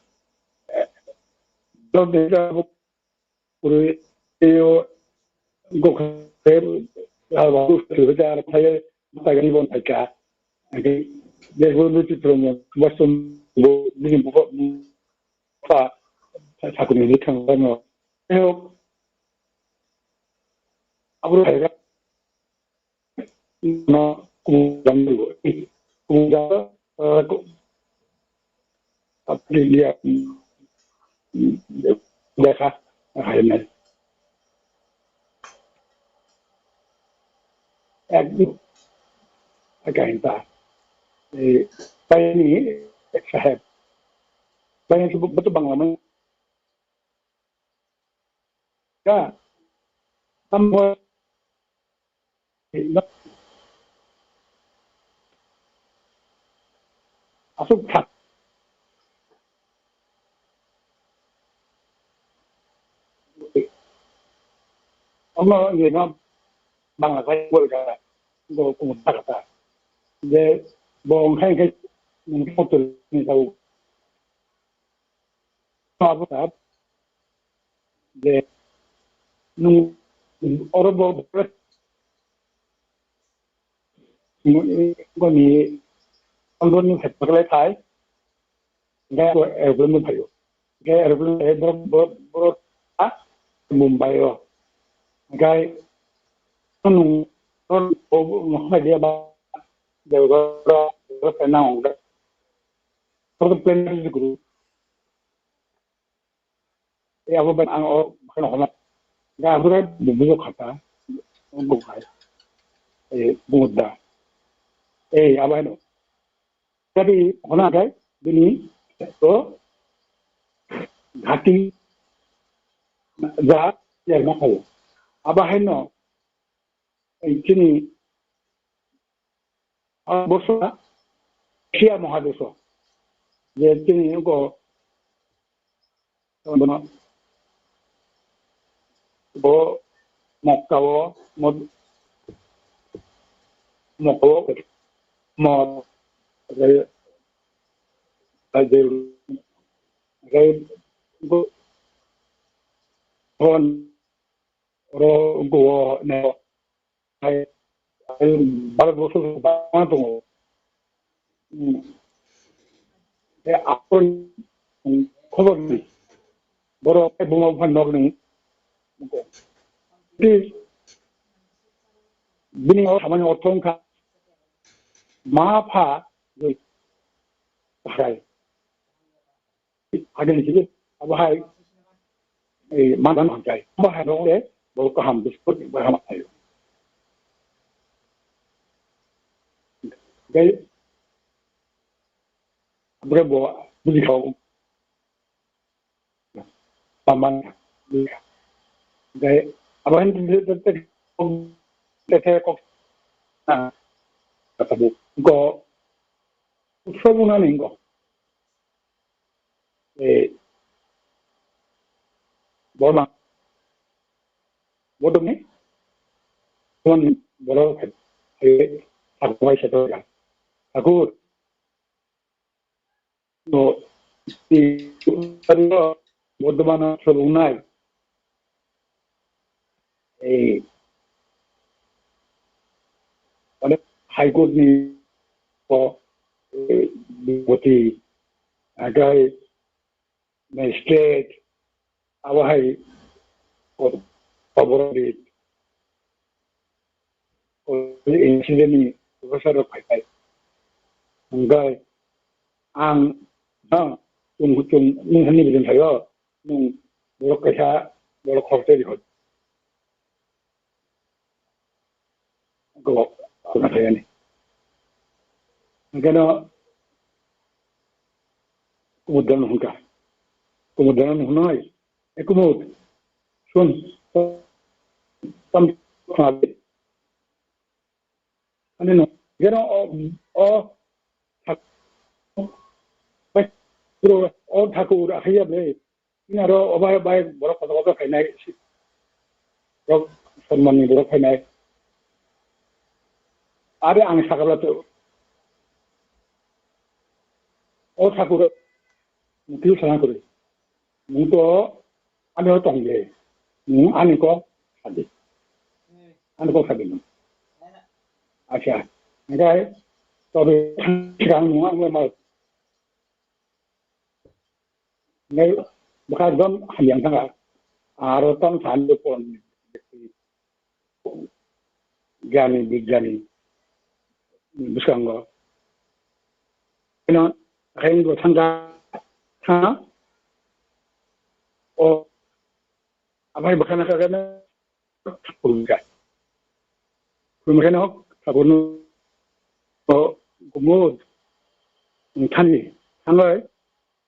Dor de ko kuri teo gokhe halwa kuri teo da ar phaye bwtagani bon phaika. Age je bo luchi promo basum bo bini bo pa sakuni ni thang no. Teo abro phaika. No, kumjang dulu. Kumjang, eh, ku-, apa dia, mm, mm, dekha, akhirnya. Ek, ek ghanta. Eh, paini, ek saheb. Paini itu betul Bangla mana? Ya. Tambah Aswk thak. Omo yeno Bangla kai bol ka, bo kumu thak ta. Je bo ongkhai ongkhai nung kotor ni tau. Abo ta je nung oro bo Goni London ni phai paklai thai, ga aeroplane ni phaio. Ga aeroplane ni phaio, borok, borok, borok, ha? Mumbai o. Gai, nung, ron, o, o, hai dia ba, dia ba, ba, ba, ba, na, ong, ga. Oro plane ni guru. E abo bai ang o kheno hona. Ga abo ga bujo khata. Bukai. E bumudda. E abo heno. Jadi hona kai bini to ghati ja ya ma khayo. Abo heno. Chini, ah, boso, Asia Mahadeso. Je chini ko, bo Mokka o, mo-, Mokka o, mo, re, re, re, go, hon, ro, go, ne, Hai, hai, Bharat borso bangma tongo. Hmm. Tei asol, hmm, khobor ni. Borok tei buma bupha nok ni. Tei bini o samani ortho wngkha. Ma pha, hai. Agini sini, abo hai, eh, mandan hwnkhai. Abo hai rok le, bo kaham, biskut, bo kaham ayo. Gai, abo bo, buji kau. Paman, gai, abo hai, te, te, te, te, kok, na, kata bu, go, utsob wngna ni go. Eh, Borma, Bordomni, Borma, Borok, eh, Thakur bai seto ya. Thakur, no, eh, Bordomano sobungnai, eh, mane High Court ni, eh, Bipoti, agai, Magistrate, abo hai kotor. Oborok di, incident ni professor rok phai phai. Hingkhe ang, no, chung, chung, nung hani bidin thayo, nung borok kaisa, borok khoroksa di hoi. Go, kuna thayani. Hingkhe no, kumudano hingka. Kumudano hingka. Ekumut, sun, tam, tam, ani no, geno o, o, thak, o thakur akhaya ble, inaro obai bai borok kotor kotor khainai, rok, sonmanni borok khainai. Are ang sakabla to, o thakur, mutil sana kore. Nung to ani o tong de. Nung ani ko sadi. Ani ko sadi nung. Acha. Ngai to be kang nung ang ma. Ngai baka dom hayang thanga. Aro tong san de pon. Gyani bigyani bwskango. Ino, haino bo thangkha, ha? O, amai bwkhana kha no, khulumkha. Khulumkha no, thakurno, o, gumud, thani, thangoi,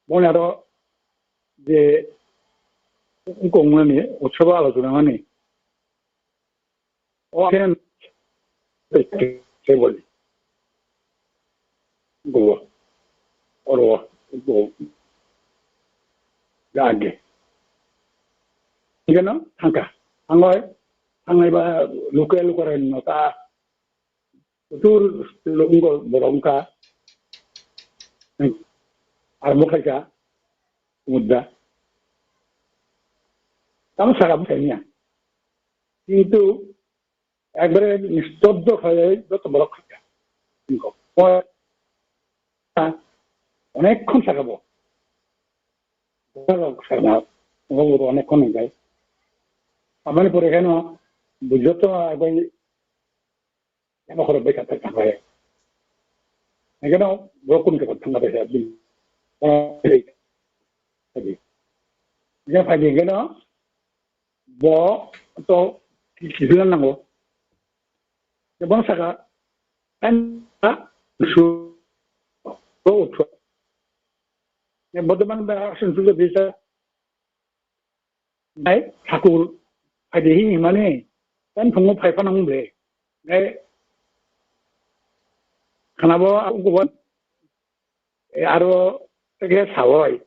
boni aro, je, wngkong mani, utsobo alochona mani, O khe se boli. Go. Oro go. Jage. Ingeno thangkha. Thangoi, thangnai ba luke luke no ta. Tur lungo borok wngkha. Ar mokhaika mudda. Tamo saka bwsai niya. Kintu ekbare nistobdo khlaiwi joto borok khaikha. Nokho. Onekkon sakabo. Borok sakna, obo onekkon hinjai. Aboni pore kheno, joto ekbai, ema khorok bai kata kata. Ekeno, borok kun kata thangna bai sa, bin. Ekeno, phai di ekeno, Bo to ki-, kiphilna nango. Bo saka, "Ang ta su, bo utho." Bortoman ba action sujo bisa. Nai, thakur, phai di hi mani, tan phungo phai phano hung ble. Nai, khana bo, ang ko bo, e, aro, teke sawai.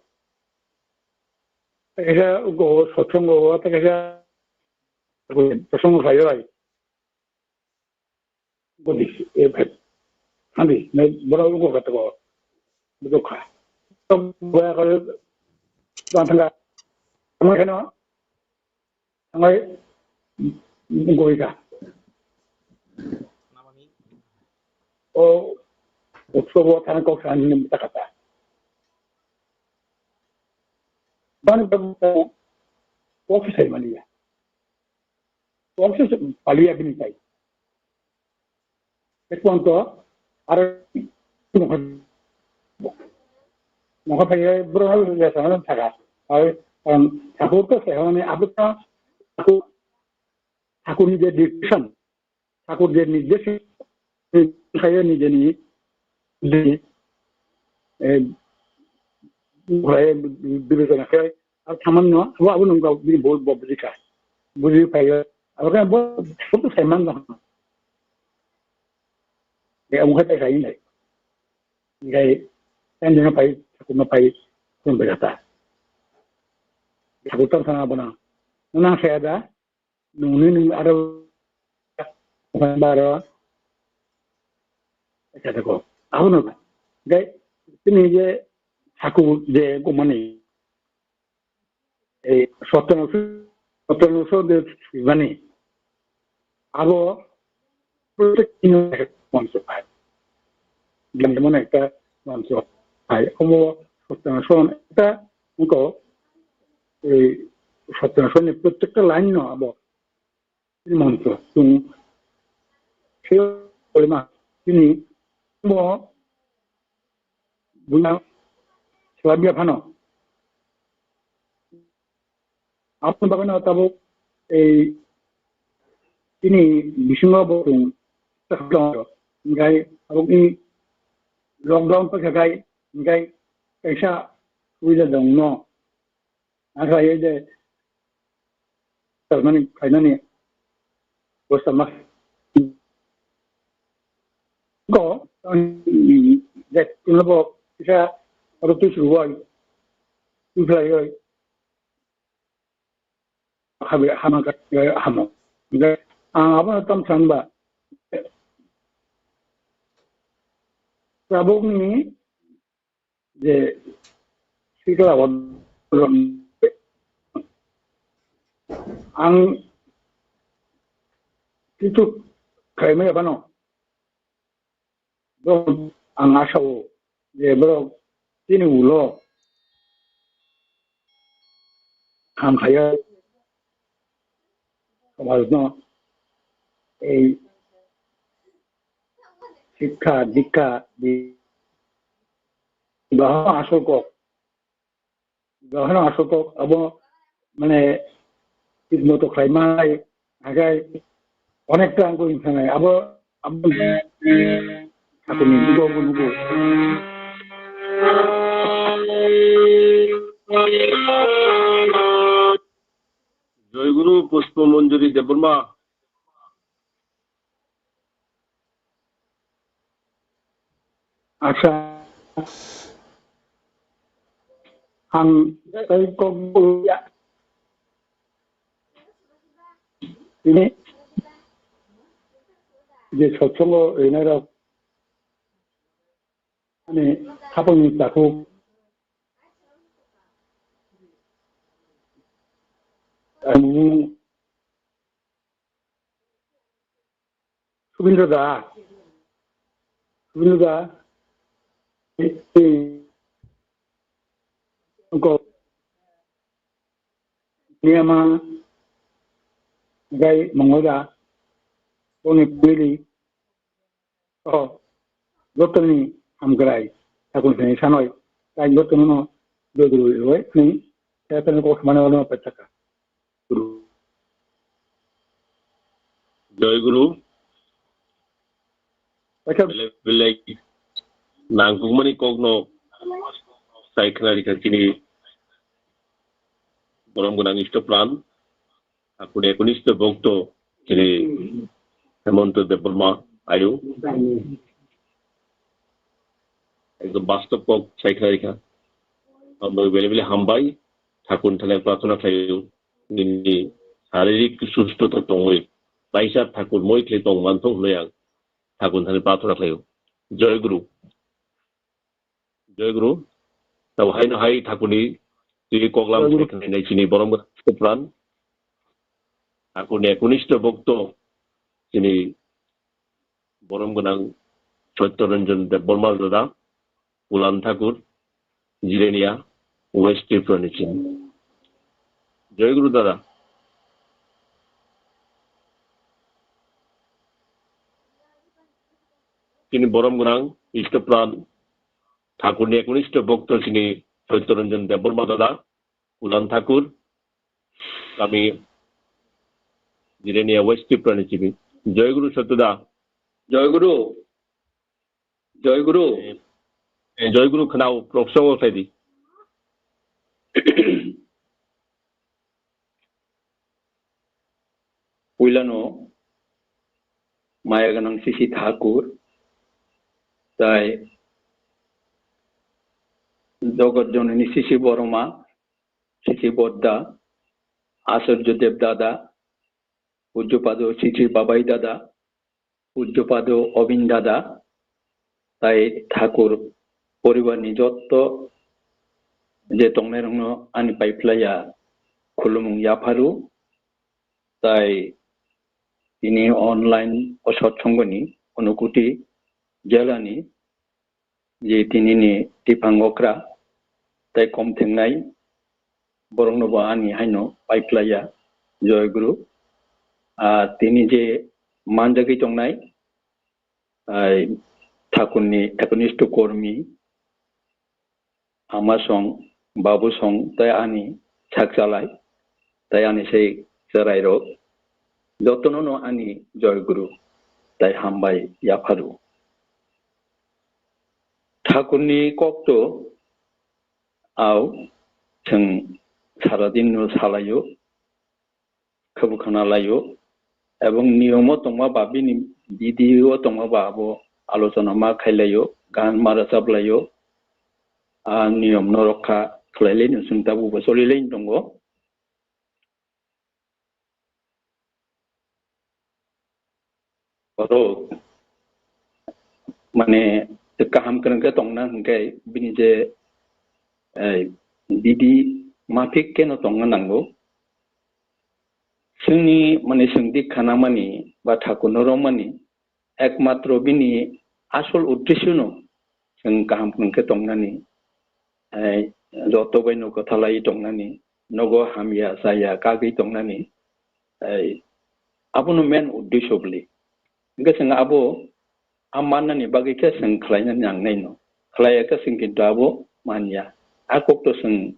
Teke sa, ugo, sothong go, teke sa, sothong go phai oi. Godi, e, phai. Handi, nai, bora ugo kata go. Bujo kha. Tok, boya ko, tang thanga. Tang thanga. Thangai goika. O utsobo thani kok sani nim takata. Bani babu ko kok sai maliya. Kok sai paliya bini tai. Ekwanto, aro, nokha phai, borok no ya sana thaka. Ai, um, thakur to se hone, abo to thakur, thakur ni je decision, thakur je ni decision, khayo ni je ni, ni, eh, khayo, bibechona khayo, Abo thaman no, abo, abo nung kau bini bol bo buji kha. Buji phai o. Abo khe bo, bo to sai man no. Ya, abo khe tai sai nai. Ngai, kan jona phai, thakur no phai, kun bera ta. Thakur tang sana abo na. Nang saya da, nungni nung aro baro kata ko. Abo no. Gai tini je thakur je gumani, ei sotro, sotro de mani. Abo protek monso pai. Gam mane ekta monso pai. Omo sotro son ekta ko, ei sotro son ni protekta line no abo chini montro, chwng se kolima, chini bo buya swlabya phano. Aboni bagwino tabuk ei chini bisingo bo chwng, hinkhe tabukni lockdown paikha khai, hinkhe kaisa suida dongno. Ang khlaiwi de, salmani khlainani, bo salma. Ko, je, tino bo, kisa, aro tu suruwai, tu khlaiwi, habe, hama ka, hamo. Ang abo tam sanba. Tabukni je sikla o ang kichu khaimaya phano, borok ang asao je borok chini ulo ham khayo, somajno ei sikha dikha di, bahai asol kok, bahai asol kok abo mane thik moto khlai manai, hagai onekta ang koi thangnai abo, abo sakuni nugo nugo. Joy Guru, Pushpa Manjari Debbarma. Acha. Ang tei kok ya. Ini je sochongo rinai rok ani khapangni takhuk ani Subindra da. Subindra da. Ko niama gai mongol da. Boni pili. Oh, jottoni hamkrai, sakun sini sanoi, tai jottoni no dodroi roi ni, saya kan kok mana mana petaka. Guru. Joy Guru. Pacha belai, belai nangkukmani kokno sai khna rikha chini borom gwnang Isto Pran. Hakuni ekunisto bhokto chini Hemonto Debbarma ayo. Ekdom bastob kok sai khna rikha. Hambai, bele bele hambai. Thakur thani prarthana khlaio. Nini saririk sustho to tongwi. Baisa thakur moi khlai tong manthok hwnwi ang thakur thani prarthana khlaio. Joy Guru. Joy Guru. Tabo haino hai thakurni twi koklam Joy Guru. Sai khna nai chini borom gwnang Isto Pran. Thakurni ekunisto bhokto chini borom gwnang Satya Ranjan Debbarma dada, Ulan Thakur, Jirenia, West Tripura ni chini. Joy Guru dada. Chini borom gwnang Isto Pran Thakurni ekunisto bhokto chini Satya Ranjan Debbarma dada, Ulan Thakur, kami Jirenia West Tripura ni chini. Joy Guru Satya da. Joy Guru. Joy Guru. Eh, Joy Guru khnao, proksong o khlai di. Puilano maya gwnang Sisi Thakur, tai Jogot Jononi Sisi Boroma, Sisi Bodda, Acharya Dev Dada, Pujyopado Sisi Babai Dada, Pujyopado Obin Dada, tai Thakur poribar ni jotto je tongnai rokno ani paiphlaiya khulumung yapharu, tai tini online o sotsongoni Unakoti jela ni je tini ni tiphang okra tai kom thengnai borokno bo ani haino paiphlaiya. Joy Guru. Ah, tini je manjagwi tongnai, ah, Thakurni eknisto kormi, ama song, babu song, tei ani sak chalai, tei ani sei chwrairok, jotono no ani joy guru, tei hambai yapharu. Thakurni kokto au chwng saradin no salaio, khabu khana laio, ebong niyomo tongma ba bini bidhi o tongma ba abo alochona ma khailaio, gan ma rwchap laio, a niyom no rokha khlai laino chwng tabuk bo choli laino tongo. Borok mane kaham kwrwng khe tongna hwnkhe bini je, eh, bidhi mafik khe no tongna nango. Chwngni mane chwng dikha nangmani ba thakurno romani ekmatro bini asol uddesyo no chwng kaham kwrwng khe tongnani, eh, joto bai no kwthalai tongnani, nogo hamya chaya kagwi tongnani, eh, abono main uddesyo bwli. Hwnkhe chwng abo a mannani bagwi khe chwng khlainani nangnai no, khlaiya khe chwng kintu abo manya. A kokto chwng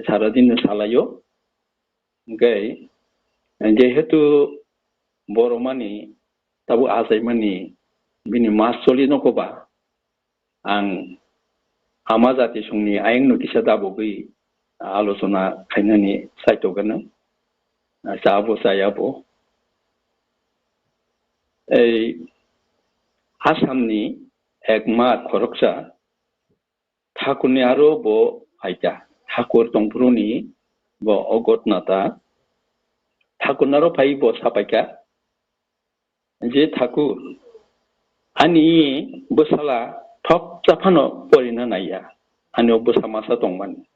saradin no salaio. Hwnkhe jehetu boromani tabuk achaimani bini mas choli nogo ba, ang ama jati songni ayang no kisa dabogwi alochona khainani saitogano, chabo chayabo. Ei Assamni ekma khoroksa Thakurni aro bo phaikha. Thakur tongphuruni bo o ghotna ta. Thakurni aro phai bo sapaikha je, "Thakur, ani bwsala thopsa phano porina naiya, ani o bwsa masa tongmani.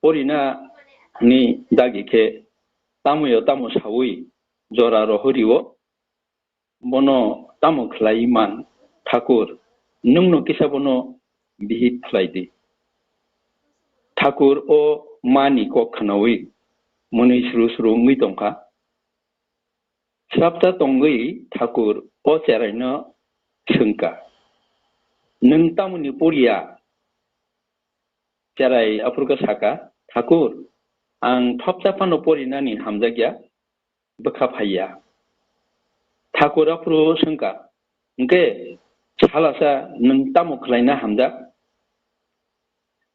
Porina ni dagi khe tamo yo tamo saui jora rohori o." Bono tamo khlai man, Thakur, nwngno kisa bono bihik khlai di. Thakur o mani kok khnaui mwnwi sru sru wngwi tongkha. Srapta tongwi Thakur o cheraino swngkha, "Nwng tamoni poriya?" Cherai aphuru khe sakha, "Thakur, ang thopsa phano porinani hamjakya, bwkha phaiya." Thakur aphuru swngkha, "Hwnkhe salasa nwng tamo khlaina hamjak?"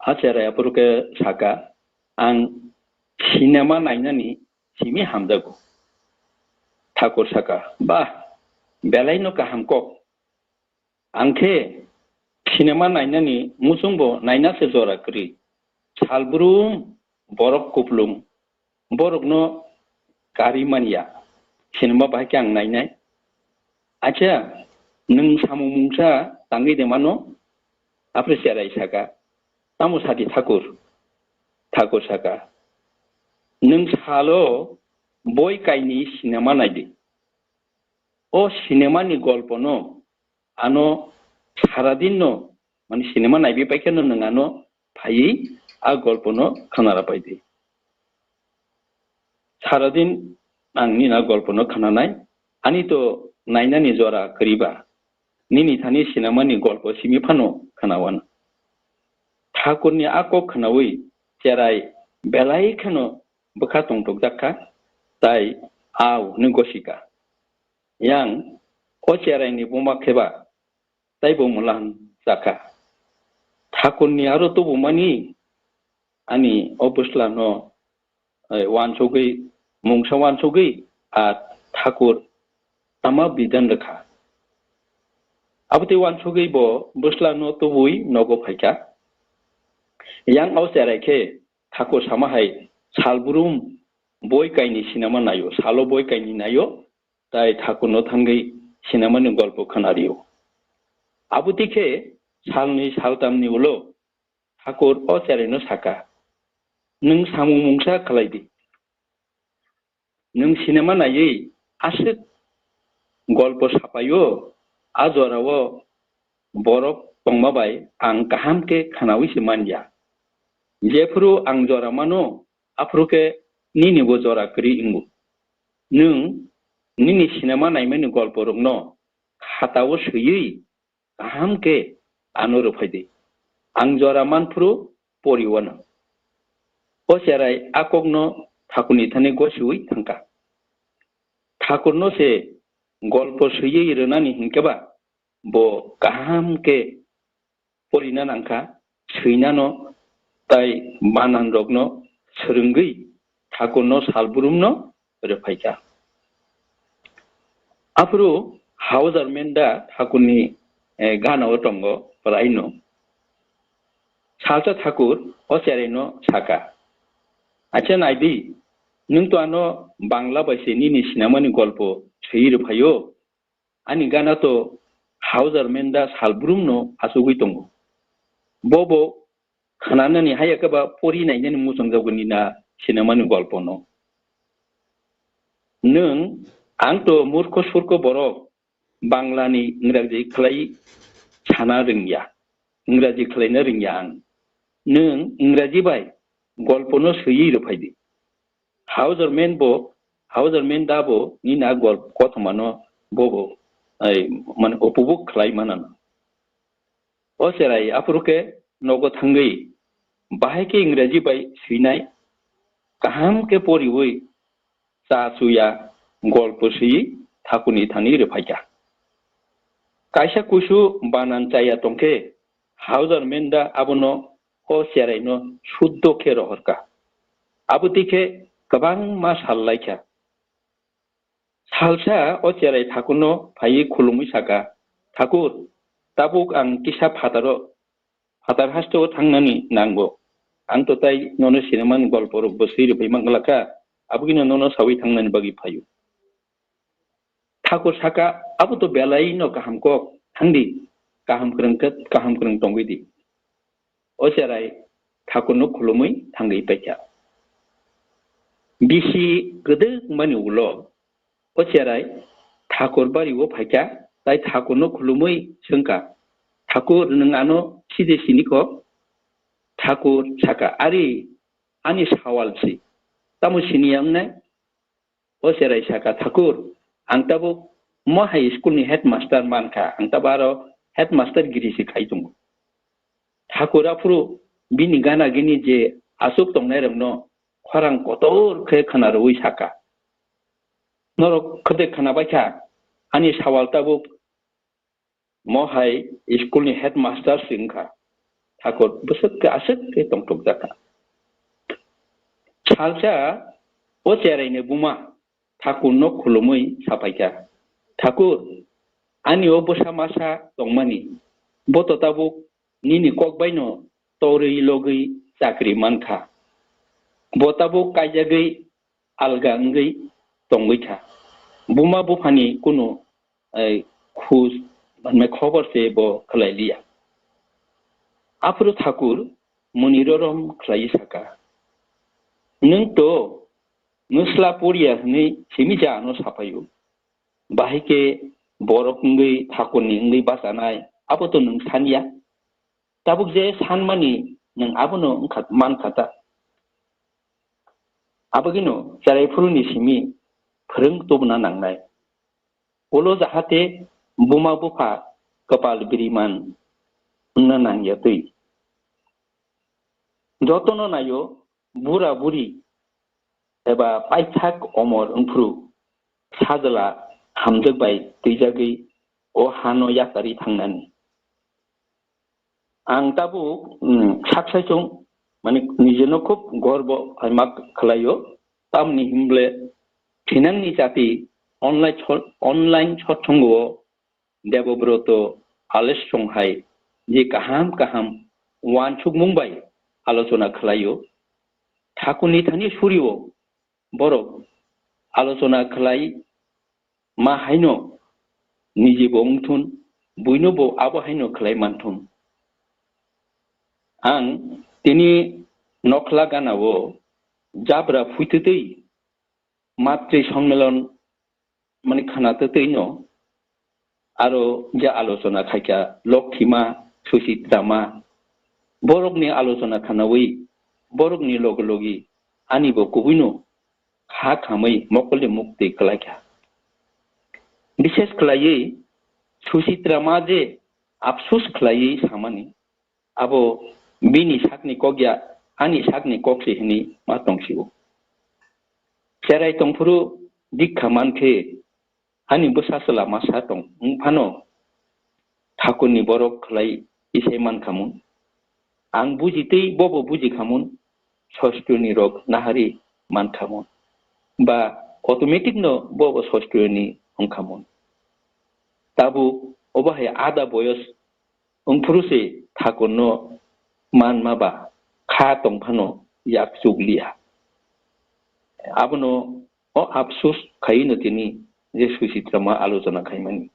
A cherai aphuru khe sakha, "Ang sinema nainani simi hamjago." Thakur sakha, "Bah, belaino kaham kok. Ang khe sinema nainani muchungbo naina se jora kwrwi. Salbrum borok kuplung, borokno karwi manya. Sinema bahai khe ang nainai. Acha, nwng samung mungsa tangwi de mano?" Aphuru cherai sakha, "Tamo sadi Thakur?" Thakur sakha, "Nwng salo boi kaini sinema naidi. O sinemani golpono ano saradinno, mane sinema naibi paikhe no nwng ano phaiwi a golpono khnara paidi. Saradin ang nini a golpono khnanai, ani to nainani jora kwrwiba, nini thani sinemani golpo simi phano khnawana." Thakurni a kok khnaui cherai belai kheno bwkha tongthokjak kha, tai au hwnwi gosikha. Yang o cheraini buma kheba taibo mwlang chakha. Thakurni aro tubumani ani o bwslano, eh, wansugwi, mungsa wansugwi a Thakur tama bidan rwkha. Abotwi wansugwi bo bwslano tubui nogo phaikha. Yang o cherai khe Thakur sama hai, salbrum boi kaini sinema naio, salo boi kaini naio, tai Thakurno thangwi sinemani golpo khnario. Abotwi khe salnwi saltamni ulo Thakur o cheraino sakha, "Nwng samung mungsa khlai di. Nwng sinema naiwi aswk golpo sapaio, a jorao borok tongma bai ang kaham khe khnaui se manya. Jephuru ang jora mano, aphuru khe ninibo jora kwrwi wngo. Nwng nini sinema naimani golporokno khatao swiwi kaham khe ano rwphai di. Ang jora manphuru poriwano. O cherai a kokno Thakurni thani gosiwi thangkha. Thakurno se golpo swiwi rwnani hinkhe ba bo kaham khe porina nangkha, swinano tai mananrokno swrwngwi Thakurno salbrumno rwphaikha. Aphuru Hauser Menda Thakurni, eh, ganao tongo pelaino. Salsa Thakur o cheraino saka, "Acha naidi, nwng to ano Bangla bai se nini sinamani golpo swiwi rwphaio. Ani gana to Hauser Menda salbrumno achugwi tongo. Bo bo khnanani haya khe ba pori nainani muchungjagwi nina sinamani golpono. Nwng, ang to murkho surkho borok, Banglani Ingraji khlai sana rwngya, Ingraji khlaina rwngya ang. Nwng Ingraji bai golpono swiwi rwphai di." Hauser Menda bo, Hauser Menda bo nina gol kothomano bo bo, ai, mane upobhog khlai manano. O cherai aphuru khe nogo thangwi bahai khe Ingraji bai swinai, kaham khe poriwi cha chuya golpo swiwi Thakurni thani rwphaikha. Kaisa kuisu banan chaya tongkhe Hauser Menda abono o cheraino suddo khe rohorkha. Abo twi khe kwbangma sal laikha. Salsa o cherai Thakurno phaiwi khulumwi saka, "Thakur, tabuk ang kisa phataro, phatar hasteo thangnani nango. Ang to tai nono sinamani golporokbo swi rwphai manglakha, abogino nono sawi thangnani bagwi phaio." Thakur saka, "Abo to belaino kaham kok, thangdi, kaham kwrwng khe, kaham kwrwng tongwi di." O cherai Thakurno khulumwi thangwi paikha. Bisi kwdwkmani ulo o cherai Thakur bario phaikha, tai Thakurno khulumwi swngkha, "Thakur, nwng ano side sini kho?" Thakur saka, "Ari, ani sawal si, tamo sini ya wngnai?" O cherai saka, "Thakur, ang tabuk mo hai school ni headmaster mankha, ang tabuk aro headmaster giri se khai tongo." Thakur aphuru bini gana gini je aswk tongnai rokno khorang kotor khe khna rwui saka, "Norok khwtwi khna baikha, ani sawal tabuk mo hai school ni headmaster se wngkha." Thakur bwswk khe aswk khe tongthokjakha. Salsa o cheraini buma Thakurno khulumwi sapaikha, "Thakur, ani o bwsa masa tongmani, bo to tabuk nini kok baino torwi logwi chakri mankha. Bo tabuk kaijagwi alga wngwi tongwi kha. Buma buphani kunu, eh, khuj, mane, khobor se bo khlai liya." Aphuru Thakur muni rorom khlaiwi saka, "Nwng to nwsla poriya hwnwi simi ja ano saphaio. Bahai khe borok wngwi Thakurni wngwi bachanai, abo to nwng sanya. Tabuk je sanmani nwng abono wngkha, mankha ta. Abagino cherai phuruni simi phwrwng tubuna nangnai. Ulo jahate buma bupha kwpal biriman wngna nangya twi. Jotono naio, bura buri eba paithak omor wngphuru sajla hamjwk bai twijagwi o hano yakarwi thangnani." Ang tabuk, mm, sak saichung, mane, nijeno khub gorbo hai ma khlaio, tamni himble thinangni jati online sor-, online sotsongo Debobroto Alesh songhai je kaham kaham uansukmung bai alochona khlaio. Thakurni thani surio borok alochona khlai ma haino niji bo wngthun, buino bo abo haino khlai manthun. Ang tini nokhla ganao jabra phuitwtwi matri sonmelon mani khana twtwi no aro je alochona khaikha Lokthima, Suchitra ma, borokni alochona khanawi borokni logi logi ani bo kubuino kha khamwi mokolni muktwi kwlaikha. Bishes khlaiwi Suchitra ma je apsus khlaiwi samani, abo bini sakni kok ya, ani sakni kok se hwnwi ma tong sio. Cherai tongphuru dikha man khe ani bwsa chwla masa tong wng phano thakurni borok khlai isai man kha mun. Ang buji tei bobo buji kha mun, sostroni rok nahari man kha mun. Ba automatic no bobo sostroni wng kha mun. Tabuk obo hai ada boyos wngphuru se thakurno manma ba kha tong phano yak chukliya. Abono o apsus khaino tini je Suchitra ma alochona khaimani.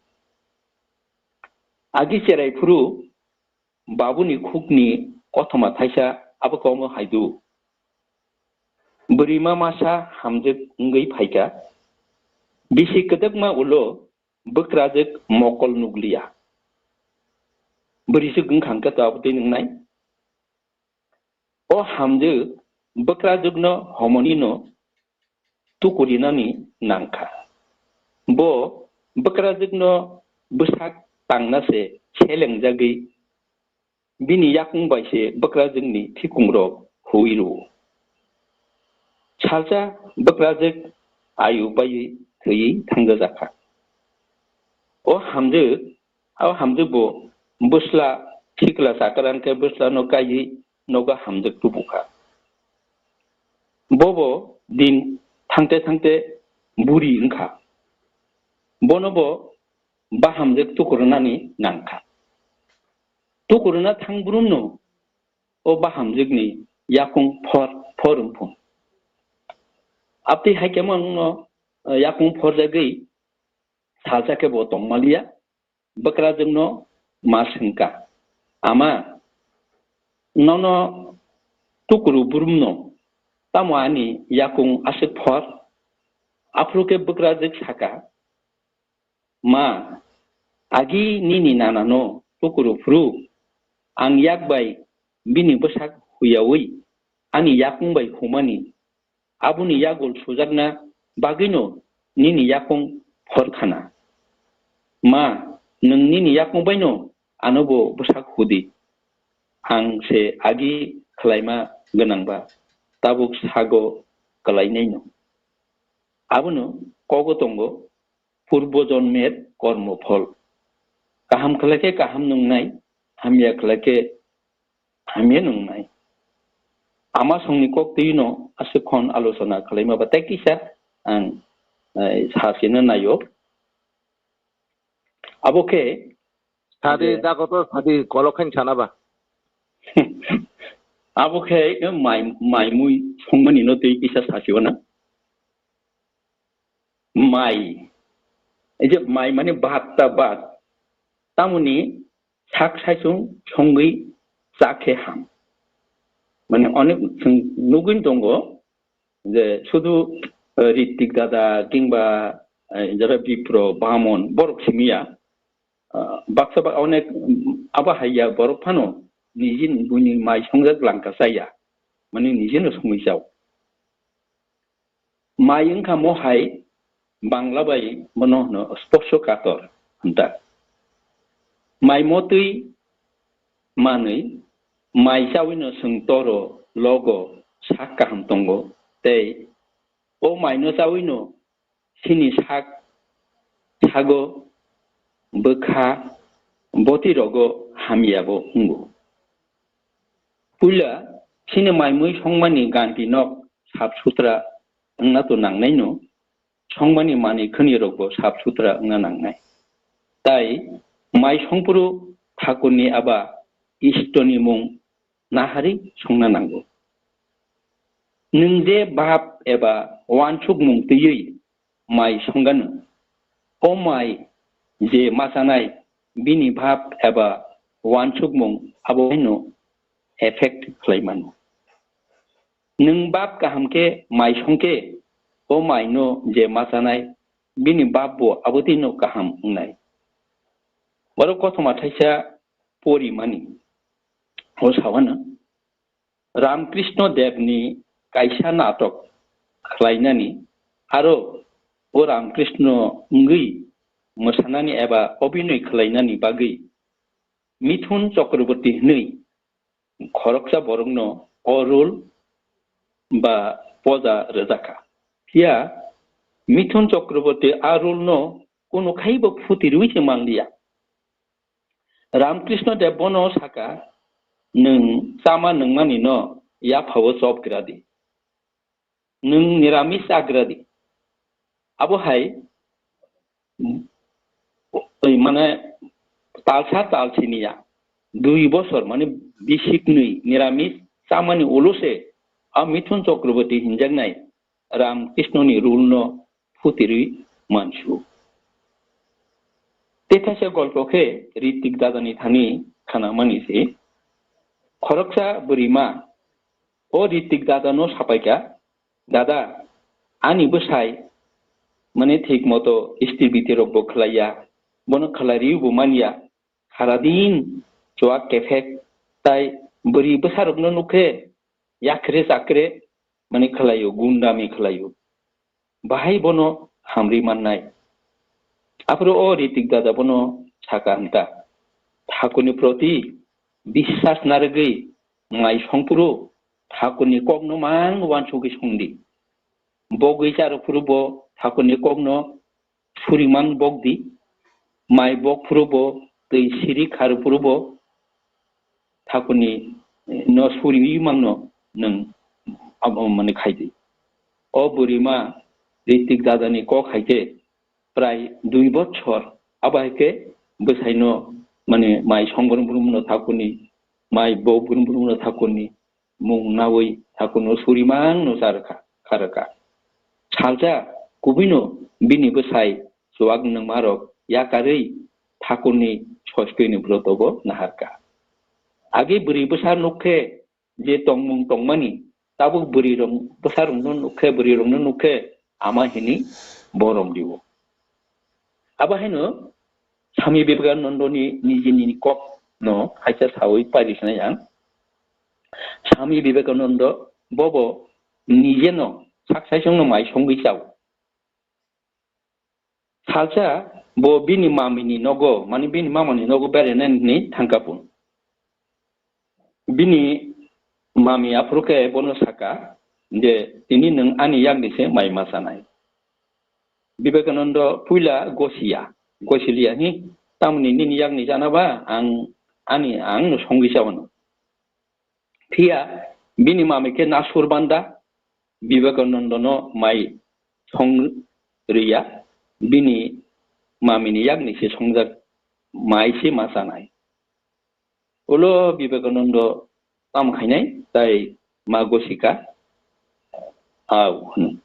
Agi cherai phuru babuni khukni kothoma thaisa abo komo haidu. Bwrwima masa hamjwk wngwi phaikha. Bisi kwdwkma ulo bwkrajwk mokol nukliya. Bwrwiswk wngkha hwnkhe to abo twi nungnai. O hamjwk bwkrajwkno homonino tukurinani nangkha. Bo bwkrajwkno bwsak tangna se selengjagwi bini yakung bai se bwkrajwkni thikungrok hui rwo. Salsa bwkrajwk ayu baiwi thwiwi thangjajakha. O hamjwk, o hamjwk bo bwsla sikla chakra hwnkhe bwslano kaiwi nogo hamjwk tubukha. Bobo din thangte thangte buri wngkha. Bono bo bahamjwk tukurunani nangkha. Tukuruna thang brumno o bahamjwkni yakung phor phor wngphun. Abtwi haikhe mano, eh, yakung phorjagwi salsa khe bo tongmaliya, bwkrajwkno ma swngkha, "Ama, nono tukuru brumno tamo ani yakung aswk phor?" Aphuru khe bwkrajwk saka, "Ma, agi nini nanano tukuru phuru ang yak bai bini bwsak huyaui ani yakung bai humani, aboni yagul sujakna bagwino nini yakung phorkhana. Ma, nwng nini yakung baino anobo bwsak hudi. Ang se agi khlaima gwnangba tabuk sago kwlainaino." Abono kogo tongo purbo jonmer kormo phol. Kaham khlai khe kaham nungnai, hamya khlai khe hamya nungnai. Ama songni kok twino aswk khon alochona khlaima ba tei kisa ang, eh, sachina naio. Abo khe Sadi je dago to sadi kolok khain sana ba. Abo khe mai, mai mui songmani no tei kisa sachio na. Mai. Ei je mai mane bhat ta bhat. Tamoni sak saichung songwi cha khe ham. Mane onek chwng nugwin tongo je sudu, eh, Ritik dada kingba, eh, jara Bipro, Bamon, borok simiya. Ah, baksa ba onek, mm, abo haiya borok phano nijini buini mai songjak langka chaya. Mane nijino songwi chao. Mai wngkha mo hai Bangla bai bono hwno spoksokator hwnta. Mai motwi manwi mai chawino chwng toro logo sak kaham tongo tei o maino chawino chini sak, sago, bwkha, boti rogo hamya bo wngo. Puila chini mai mui songmani ganti nok sap sutra wngna to nangnaino, songmani manwi khwnwi rokbo sap sutra wngna nangnai. Tai mai songphuru thakurni aba Istorni mung nahari songna nango. Nwng je bap eba uansukmung twiwi mai songano, o mai je machanai bini bap eba uansukmung abo haino effect khlai mano. Nwng bap kaham khe mai song khe o mai no je machanai bini bap bo abo twi no kaham wngnai. Oro kothoma thaisa porimani o sawano Ramkrishna Dev ni kaisa natok khlainani aro o Ramkrishna wngwi mwsanani eba obhinoi khlainani bagwi Mithun Chakraborty hwnwi khoroksa borokno o role ba poja rwjakha. Phiya Mithun Chakraborty a role no kunu khaibo phuti rwi se manliya. Ramkrishna Dev bono saka, "Nwng chama nungmani no yaphao chop gra di. Nwng niramis chagra di." Abo hai, oi, mane, talsa talsini ya, dui bosor, mane, bisik nwi niramis chamani ulo se a Mithun Chakraborty hinjaknai Ramkrishna ni rule no phutirwi mansu. Tethaisa golpo khe Ritik Dadani thani khanamani se. Khoroksa bwrwima o Ritik Dadano sapaikha, "Dada, ani bwsai mane thik moto isti biti rokbo khlaiya, bono khlai riwi bo manya, saradin chuak kephek, tai bwrwi bwsarokno nukhe yakre chakre mane khlaio, gundami khlaio. Bahai bono hamri mannai." Aphuru o Ritik Dada bono saka hwnta, "Thakurni proti biswas narwgwi mai songphuru Thakurni kokno mang uansugwi songdi. Bogwi charwphuru bo Thakurni kokno suriman bokdi, mai bokphuru bo twi siri kharwphuru bo Thakurni, eh, no suriwi mangno nwng abo mane khaidi." O bwrwima Ritik Dadani kok hai khe prai dui bochor, abo hai khe bwsaino mane mai songbrumbrumno Thakurni, mai bokbrumbrumno Thakurni mung nawi Thakurno surimang no charwkha, kharwkha. Salsa kubuino bini bwsai chuak nungmarok yakarwi Thakurni sostwini brotobo naharkha. Agi bwrwi bwsa nukkhe je tongmung tongmani, tabuk bwrwi rok bwsarokno nukkhe, bwrwi rokno nukkhe ama hini borom diwo. Abo haino Swami Vivekanandani nijini kok no haisa sawi pari sinai ang. Swami Vivekananda bobo nijeno sak saisongno mai songwi chao. Salsa bo bini mamini nogo, mani bini mamani nogo berainani thangkha pun. Bini mami aphuru khe bono saka je, "Tini nwng ani yakni se mai ma chanai." Vivekananda puila gosiya, gosiliya hi, "Tamoni nini yakni chana ba ang ani, ang no songwi chawano." Phiya bini mami khe nasur banda, Vivekananda no mai song riya, bini mamini yakni se songjak mai se ma chanai. Ulo Vivekananda tam khainai tai ma gosika au hwn.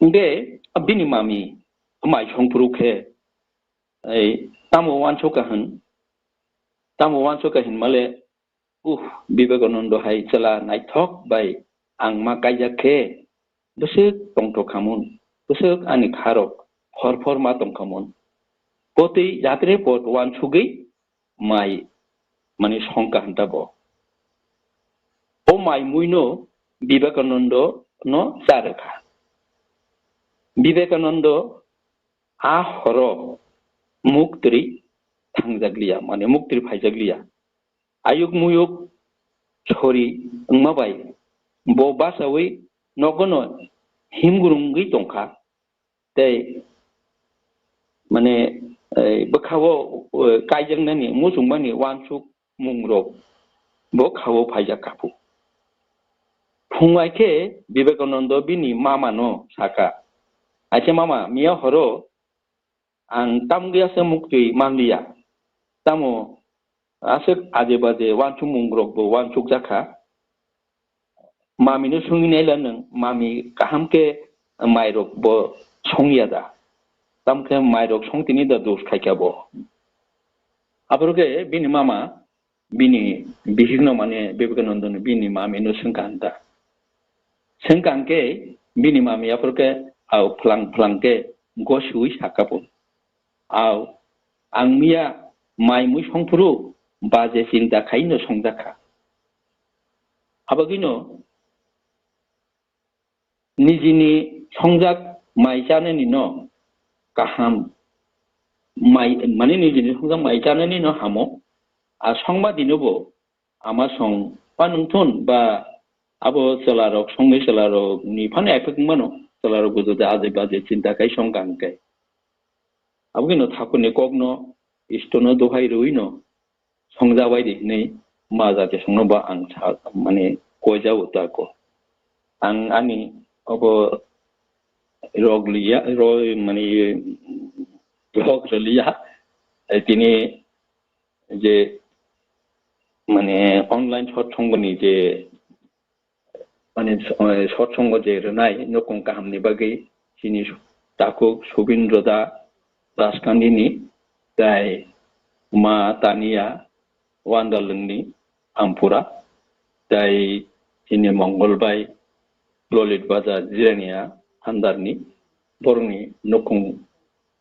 Hwnkhe bini mami mai songphuru khe, ei, tamo uansukha hwn, tamo uansukha hinmale, uh, Vivekananda hai chwla naithok bai ang ma kaijak khe, bwswk tongthok khamun, bwswk ani kharok phor phor ma tong khamun. Potwi yatre pot uansugwi mai, mani songkha hwnta bo. O mai muino Vivekananda no charwkha. Vivekananda a horo muktri thangjak liya, mane muktri phaijak liya. Ayuk muyuk sori wngma bai bo bachawi nogono himgurungwi tongkha. Tei, mane, eh, bwkhao, eh, kaijaknani, muchungmani uansuk mungrok bo khao phaijak kha phu. Phung ai khe Vivekananda bini mama no saka, "Aisa mama, miya horo ang tamgwi asa muktwi manliya, tamo aswk aje baje uansukmung rok bo uansuk jakha. Mami no sungwi naila nwng, mami kaham khe mairok bo songya da? Tamo khe mairok songtini da dos khaikha bo?" Aphuru khe bini mama bini bihik no, mane Vivekananda no bini mami no swngkha hwnta. Swngkha hwnkhe bini mami aphuru khe au phlang phlang khe gosiwi sakha phu, "Au, ang miya mai mui songphuru baje chinta khaino songjakha. Habagwino nijini songjak mai chanani no kaham mai, mane nijini songja mai chanani no hamo. A songma dino bo ama song pa nungthun ba abo chwlarok songni chwlarok ni phano effect wngmano, chwlarok bo jodi ajai bajai chinta khai song kang khe. Abo khe no thakurni kokno istono dohai rwino songjabai di hinwi ma jati songno ba ang sa, mane koijao tako. Ang ani obo rog liya, ro, mane rog liya, eh, tini je mane online sotsongoni je mane, eh, sotsongo je rwnai nokong kahamni bagwi chini takhuk Subindro da Raskandini, tai ma Tania Wandalwngni Ampura, tai chini Mongol bai Lolit Baja Jirania Handarni, borokni nokong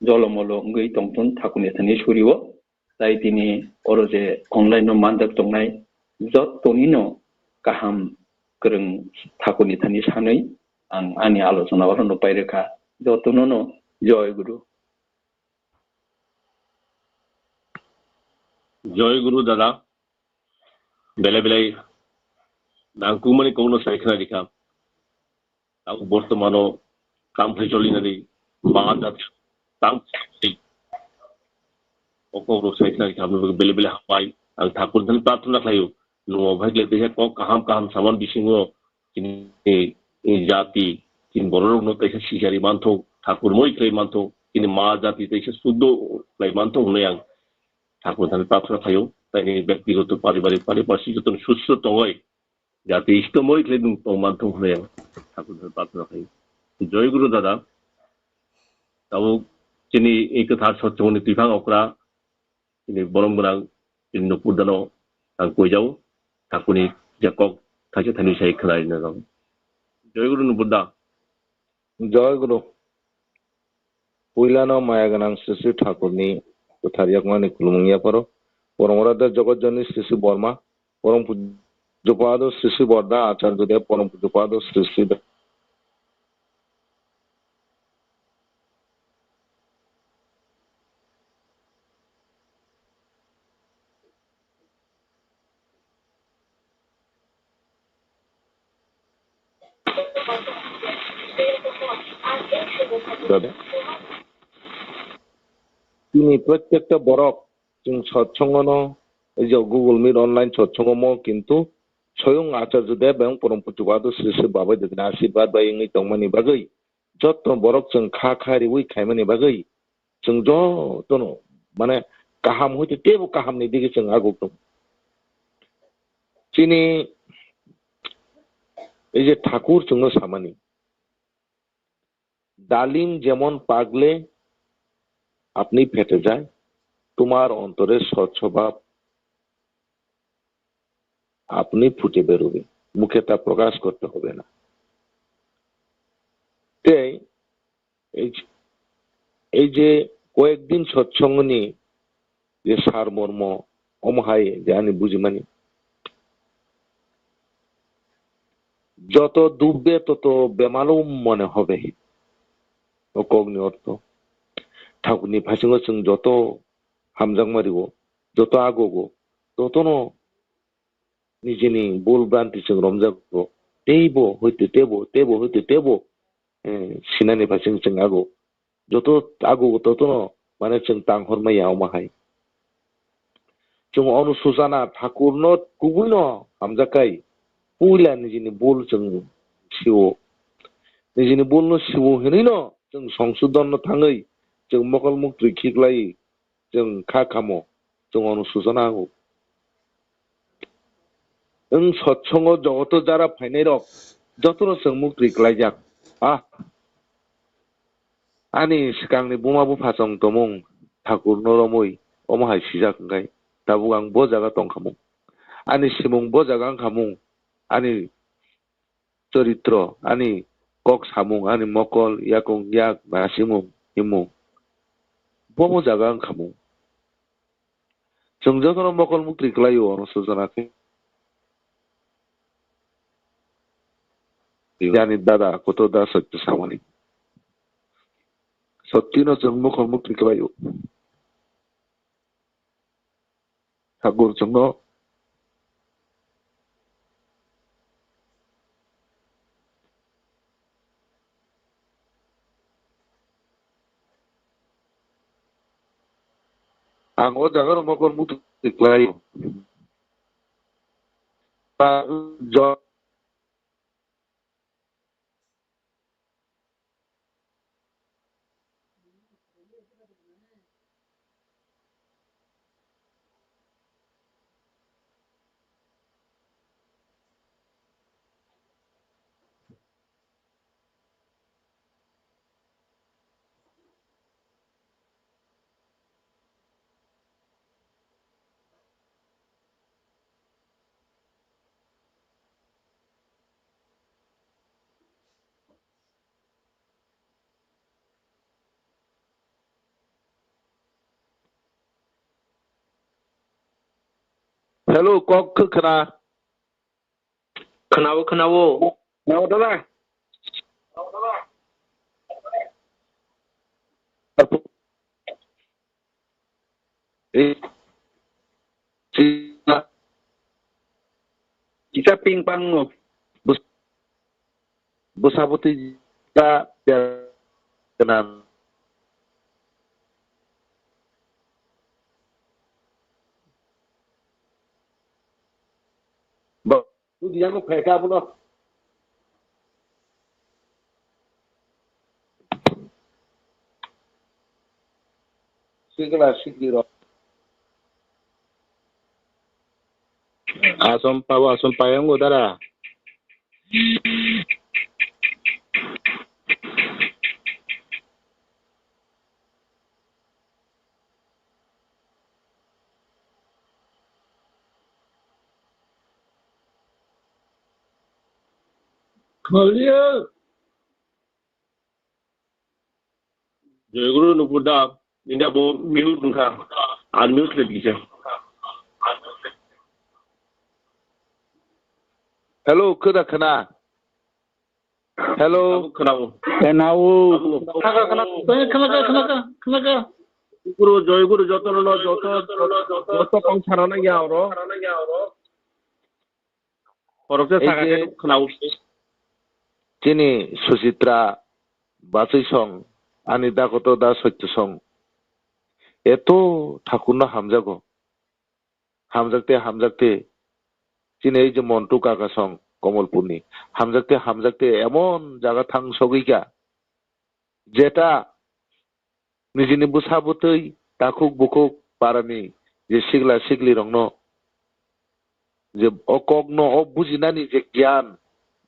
jolomolo wngwi tongthun thakurni thani surio. Tai tini oro je online no manjak tongnai jotoni no kaham kwrwng thakurni thani sanwi ang ani alochona oro no pairwkha. Jotono no joy guru. Joy guru dada, belai belai nangkukmani kokno sai khna rikha. Ang bortomano kam hai choli nani ma jat tam o kok rok sai khna rikha, belai belai hambai. Ang thakur thani prarthana khlaio, nwng o bhai le teisa kok kaham kaham saman bisingo chini jati, chini borok rokno teisa sijari manthok, thakur moi khlai manthok, chini ma jati teisa suddho khlai manthok hwnwi ang thakur thani prarthana khlaio. Taini byaktigoto, paribarik, pariparsik jotono susto tongoi jati istomoi khlai nwng tong manthok hwnwi ang thakur thani prarthana khlaio. Joy guru dada, tabuk chini ei kwthar sotsongni twiphang okra, chini borom gwnang, chini nupur dano ang koijao, thakurni je kok thaisa thani sai khwnai nang. Joy guru nupur da. Joy guru. Puilano maya gwnang Sri Sri Thakurni kwthar yakmani khulumung yapharo. Borom Radha Jogot Joni Sri Sri Borma, Porom Pujapado Sri Sri Borda Acharya Dev, Porom Pujapado Sri Sri Tini protekta borok chwng sotsongono, ei je Google Meet online sotsongomo kintu soyong Acharya Dev ayang Porom Pujapado Sri Sri Babai Debini ashirbad bai wngwi tongmani bagwi joto borok chwng kha kha riwi khaimani bagwi chwng jotono mane kaham hoite teibo kahamni dige chwng aguk tongo. Chini ei je thakur chwngno samani, ডালিম যেমন পাকলে আপনি ফেটে যায়, তোমার অন্তরে স্বচ্ছ ভাব আপনি ফুটে বেরোবে, মুখে তা প্রকাশ করতে হবে না। Tei ei, ei je koyekdin sotsongni je sarmormo, omo hai je ani bujimani, "যত ডুববে তত বেমালুম মনে হবে।" O kokni ortho, thakurni phasingo chwng joto hamjakma rio, joto agogo, totono nijini bul branti chwng romjago, teibo hoite teibo, teibo hoite teibo, eh, sinani phaising chwng ago. Joto ago totono mane chwng tang hor maya omo hai. Chwng Anusosana Thakurno kubuino hamjakai, puila nijini bul chwng siwo. Nijini bulno siwo hinwino chwng songsodonno thangwi chwng mokol muktwi khiklai chwng kha khamo, chwng Anusosana ango. Wng sotsongo jogoto jara phainairok jotono chwng muktwi klaijak. Ah, ani swkangni buma bupha chwng tongmung Thakurno romwi omo hai sijak hwnkhe tabuk ang bo jaga tongkhamung. Ani simung bo jaga wngkhamung. Ani choritro, ani kok samung, ani mokol, yakung yak, nasimung, himung, bobo jaga wngkhamung. Chwng jotono mokol muktwi kwlaio, Anusosana khe. Ani dada, koto da sotto samani. Sottino chwng mukhor mukti khlaio. Thakur chwngno ang o jaga rok mukhor mukti khlaio. Ta jo- Hello, kok khe khna? Khna-o, khna-o. Khna-o, dada. Eh, kisa ping pang no. Bus-, bwsa bwtwi ta kenan. Ba-, Tudi yang phaika abono. Sikla sikli rok. Asom pabo, asom payango dara. Khaliya. Joy Guru Nupur da, India bo mute wngkha, unmute le bisa. Hello, khna khna. Hello. Abo khwnao. Khwnao. Abo khwnao. Khna, khna, khna, khna, khna, khna. Guru, Joy Guru, joto no, joto, joto, joto pang sarana ya oro. Khoroksa Ei sakha je khe khwnao. Chini Suchitra Bachwi song, ani dakoto da Sotyo song. Eto Thakurno hamjago. Hamjakte, hamjakte, chini ei je Montu kaka song Komolpurni, hamjakte, hamjakte emon jaga thang sogwi kha, jeta nijini bwsa bwtwi, takhuk bukhuk, parani je sikla siklirokno je o kokno, o bujinani je giyan,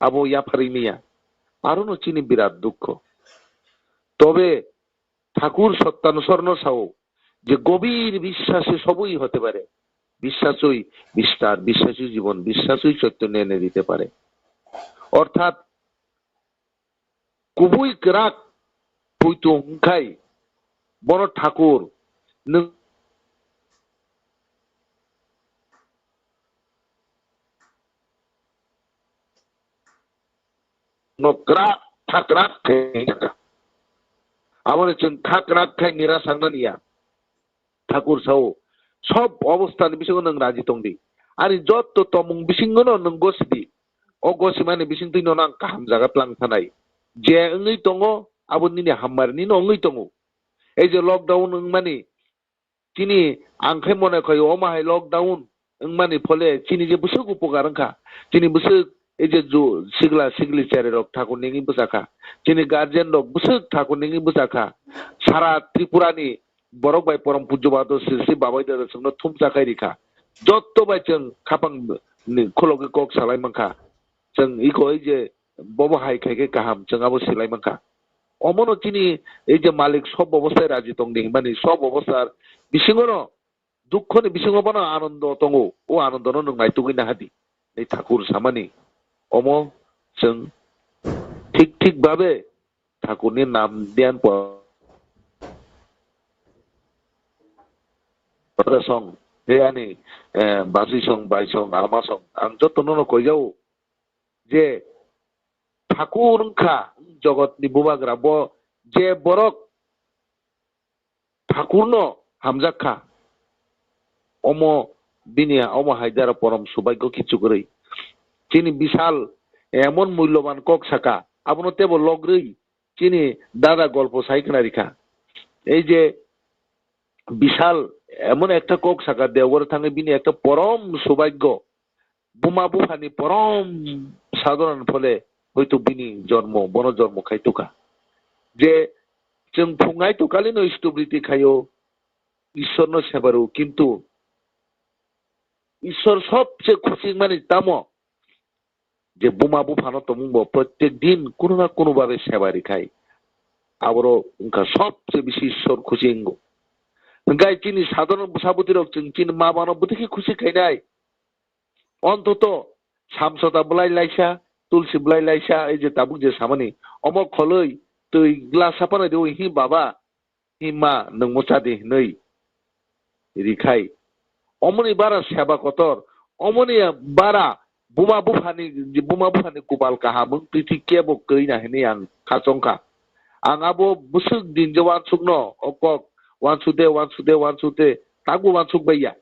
abo yapharwi manya, arono chini birat dukho. Tobe Thakur Sottanusor no sao je gobhir biswasi soboi hote pare, biswasoi bistar, biswasoi jibon, biswasoi choitanya ene dite pare. Orthat kubui kwrak poito hwnkhai bono Thakur nwng no kwrak tha kwrak khe. Aboni chwng tha kwrak khai nira sangnani ya. Thakur sao, sob obostha ni bisingo nwng raji tongdi. Ani jotto tomung bisingo no nwng gosidi. O gosimani bisingtwi no ang kaham jaga tlang thanai. Je wngwi tongo, abo nini hamari nino wngwi tongo. Ei je lockdown wngmani, chini ang khe mone khaio, omo hai lockdown wngmani phole chini je bwswk upokar wngkha. Chini bwswk ei je ju-, sigla sigli cherai rok thakur nini bwchakha. Chini guardian rok bwswk thakur nini bwchakha. Sara Tripura ni borok bai porom pujjo bado sri sri babai dada chwngno thumsa khai rikha. Jotto bai chwng khapang ni khulogwi kok salai mankha. Chwng iko ei je bobo hai khai khe kaham, chwng abo silai mankha. Omono chini ei je malik sob obostai raji tongdi hinmani, sob obostar bisingono, dukkhoni bisingo bono anondo tongo, o anondono nwng naitugwi nahadi. Ei Thakur samani, omo chwng thik thik babe Thakurni nam diyan po-, song, he ani, eh, basi song, bai song, ama song, ang jotono no koijao. Je Thakur wngkha jogotni bubagra, bo je borok Thakurno hamjak kha. Omo bini, omo hai dara porom subagyo kichu kwrwi. Chini Bishal emon mulloban kok saka, abono tebo logrwi chini dada golpo sai khna rikha. Ei je Bishal emon ekta kok saka, Deoghar thangwi bini ekta porom subagyo, buma buphani porom sadharan phole hoito bini jormo, bono jormo khai tukha. Je chwng phungai to kalino istobriti khaio, Ishwarno seba rw, kintu Ishwar sobse khusi wngmani tamo? Je buma buphano tongmung bo prottek din kuno na kuno babe seba rikhai. Aboro wngkha sobse bisi Ishwar khusi wngo. Hwnkhe chini sadharan bwsa bwtwi rok chwng chini ma bano bwtwi khe khusi khainai. Ontoto samsota bwlai laisa, tulsi bwlai laisa, ei je tabuk je samani, omo kholwi twi glass sapanai rw hi baba, hi ma, nwngmo chadi hinwi rikhai. Omoni bara seba kotor, omoni bara buma buphani, buma buphani kupal kaham wng twi twi kebo kwrwi na hinwi ang khachongkha. Ang abo bwswk din je wansukno o kok, wansuk de, wansuk de, wansuk de, takbo wansuk baiya.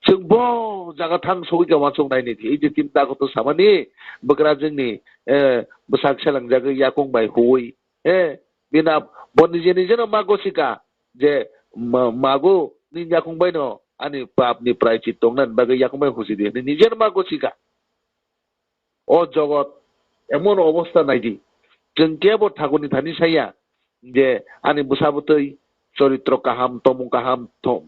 Chwng bo jaga thang sogwi kha wansuk naini di. Ei je tin takhuk to samani bwkrajwkni, eh, bwsak selangjagwi yakung bai huwi, eh, bina bo nije nije no ma gosika je ma-, mago ni yakung bai no ani pap ni praichit tongnani bagwi yakung bai husi di. Ni nije no ma gosika. O jogot emon obosta naidi, chwng kebo thakurni thani saya je ani bwsa bwtwi choritro kaham, tomung kaham, tho-,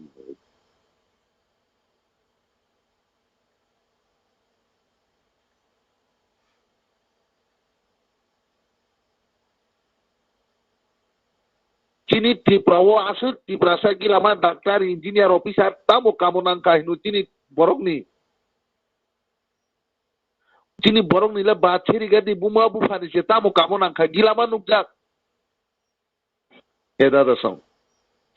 chini Tripura o aswk Tiprasa gilama doctor, engineer, officer tamo kamo nangkha hino chini borokni. Chini borokni le ba chiriga di buma buphani se tamo kamo nangkha gilama nukjak. He dada song.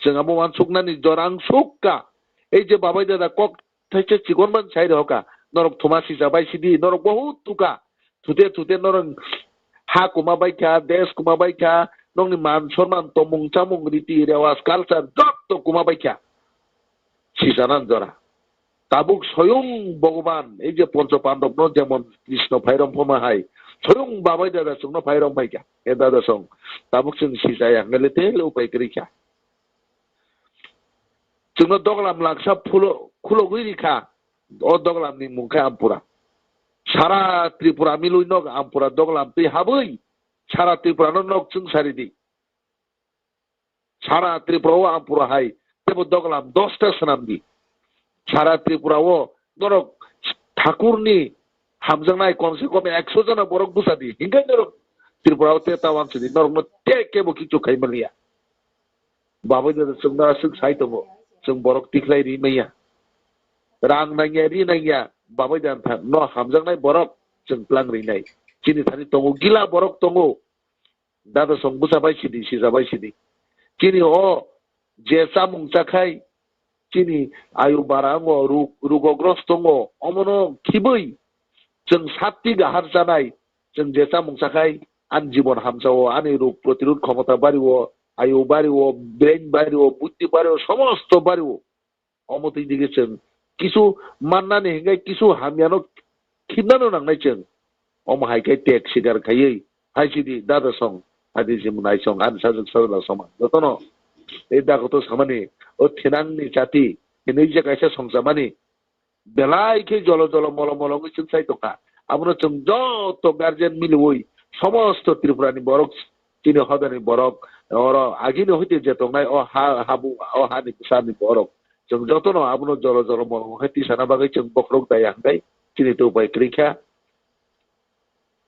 Chwng abo wansuknani jora ang sukka. Ei je babai dada kok thaisa chikon ban sai rohoka. Norok thuma sisa bai sidi, norok bohut tuka. Thute thute norok ha kuma bai kha, des kuma bai kha, nokni man sorman tomung chamung riti rewaj culture jotto kuma bai kha. Sisanan jora. Tabuk soyung Bhogoban, ei je Poncho Pandobno jemon Krishno phairom phoma hai, soyung babai dada chwngno phairom phaikha. E dada song, tabuk chwng sijaya, hwnle tele upai kwrwi kha. Chwngno doglam laksa phulo-, khulogwi rikha, o doglamni mung khe Ampura. Sara Tripura milwi nok Ampura doglam twi habwi, sara Tripurano nok chwng sari di. Sara Tripura o Ampura hai teibo doglam dosta swnam di. Sara Tripura o norok Thakurni hamjaknai komse kom ekso jona borok bwsa di. Hinkhe norok Tripura o te ta wansidi, norokno te kebo kichu khai manliya. Babai dada chwngno aswk sai tongo, chwng borok tikhlai ri manya. Rang nangya, ri nangya, babai dada tha, no hamjaknai borok chwng tlang rinai. Chini thani tongo, gila borok tongo. Dada song bwsa bai sidi, sija bai sidi. Chini o je chamung chakhai, chini ayu bara wngo, rug-, rugogrosto wngo, omono khibwi chwng satti gahar chanai, chwng je chamung chakhai, ani jibon hamsao, ani rug protirud khomota bario, ayu bario, brain bario, buddhi bario, somosto bario. Omo twi digi chwng kisu mannani hinkhe kisu hamyano khibnano nangnai chwng. Omo hai khe tek sikar khaiwi hai sidi dada song, hai di jimung nai song, ani sajwk sajla song jotono. Ei dagoto samani o thinangni chati hinwi je kaisa songchamani belai khe jolo jolo molo molo wngwi chwngsai tongkha. Abono chwng joto guardian miliwi somosto Tripurani borok, chini hodani borok, oro agini hoite je tongnai o ha, habu, o hani bwsani borok, chwng jotono abono jolo jolo molo khe tisana bagwi chwng bokhorok daya hwnkhe chini to upai kwrwi kha.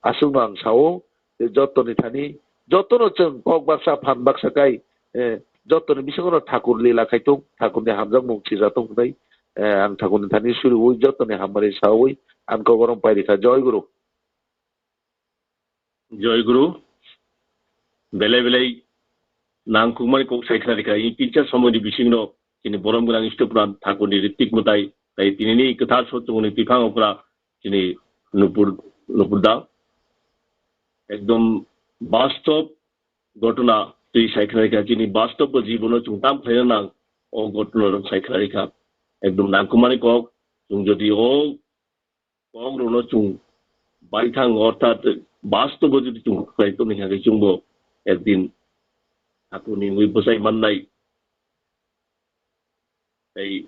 Aswkno ang sao, tei jotoni thani, jotono chwng kok baksa, phan baksa kai, eh, jotoni bisingono Thakur lila khai tong, Thakurni hamjakmung sija tong hwnwi, eh, ang Thakurni thani suriui jotoni hamari saui ang kok borom pai rikha. Joy Guru. Joy Guru, belai belai nangkukmani kok sai khna rikha. Ini kinsa somoini bisingno chini borom gwnang Istopuran Thakurni ritik mwtai, tai tinini kwthar sotchongni twiphang okra chini nupur, nupur da. Ekdom bastob ghotona twi sai khlaikha, chini bastob jibono chwng tam khlaina nang, o ghotona rok sai khlaikha. Ekdom nangkukmani kok, chwng jodi o kok rokno chwng baithang, orthat bastobo jodi chwng khlai tongni hwnkhe chwngbo ekdin Thakurni wngwi bwchai mannai. Tei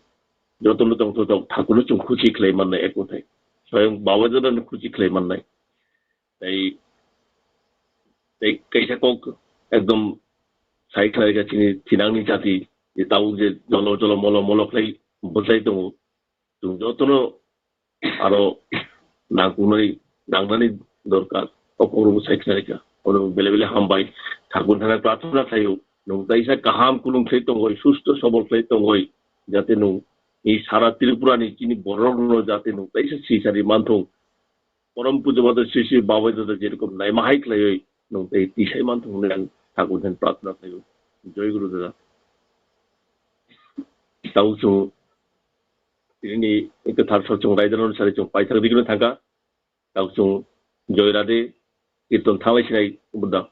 jotono tongthotok Thakurno chwng khusi khlai mannai, ek kothai. Soyang Babajono khusi khlai mannai. Tei, tei kaisa kok ekdom sai khlai kha chini thinangni jati, je tabuk je jolo jolo molo molo khlai bwchai tongo. Chwng jotono aro nangkuknai, nangnani dorkar. O kokrokbo sai khlaikha. Ono bele bele hambai. Thakur thana prarthana khlaio. Nwng taisa kaham kulung khlai tongoi, susto sobol khlai tongoi. Jate nwng ni sara Tripura ni chini borok no jate nwng taisa sisari manthung. Porom pujo bado sisi babai dada jerokom naima hai khlaioi. Nwng tai tisai manthung hwnwi ang Thakur thani prarthana khlaio. Joy Guru dada. Tau chwng Tini kwthar sor chwng raida no sari chwng paithak digino thangkha. Tau chwng Joy Radhe kirton thanglai sinai Buddha.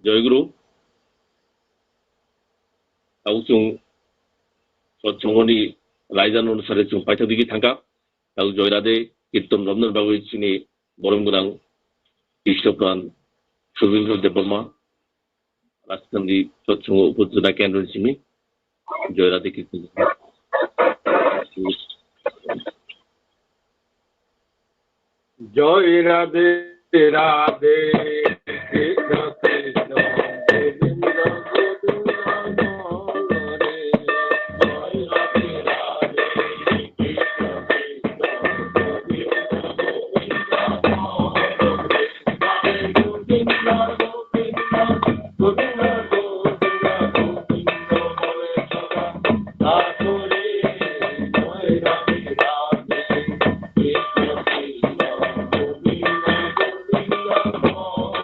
Joy Guru. Tau chwng sor chwngoni raida no sari chwng paithak digi thangkha. Tau Joy Radhe kirton romnani bagwi chini borom gwnang Krishna Pran Subindra Debbarma. Rajkandi Chotsongo Upajila Kendro ni simi Joy Radhe Kirti. Joy Radhe Radhe Krishna Krishna Govinda Govinda Hare Hare. Joy Radhe Radhe Krishna Krishna Govinda Govinda Hare Hare.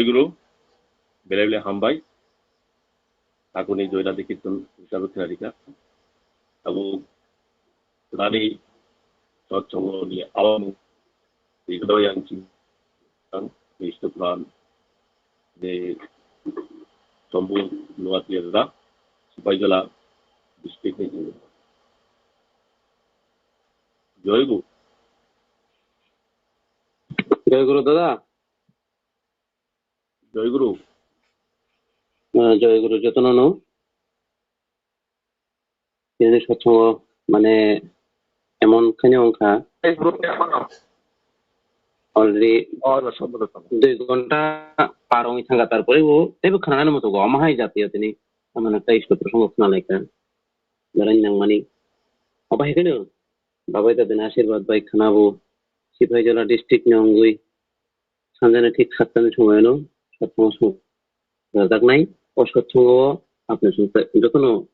Guru, belai belai hambai. Takuni joy rade kirtan hisabe khna rikha. Abo rani sotsongo ni awang ni yang ching ang Mister Pran de Sombu Nuatia da Sipaijala district ni. Joy Guru. Joy Guru dada. Joy Guru. Ah, Joy Guru jotono no. Tini sotsongo mane emon khaino wngkha. Already dui ghonta par wngwi thangkha, tarpore bo teibo khwnanani muchungo omo hai jatiyo tini mane tei sotro songo khwnalaikha. Belai nangmani. Obo hai kheno babai dadani asirwad bai khwnabo Sipaijala district ni wngwi sanjani thik sattani somoyano sotsongo song rajaknai. O sotsongo apni song jotono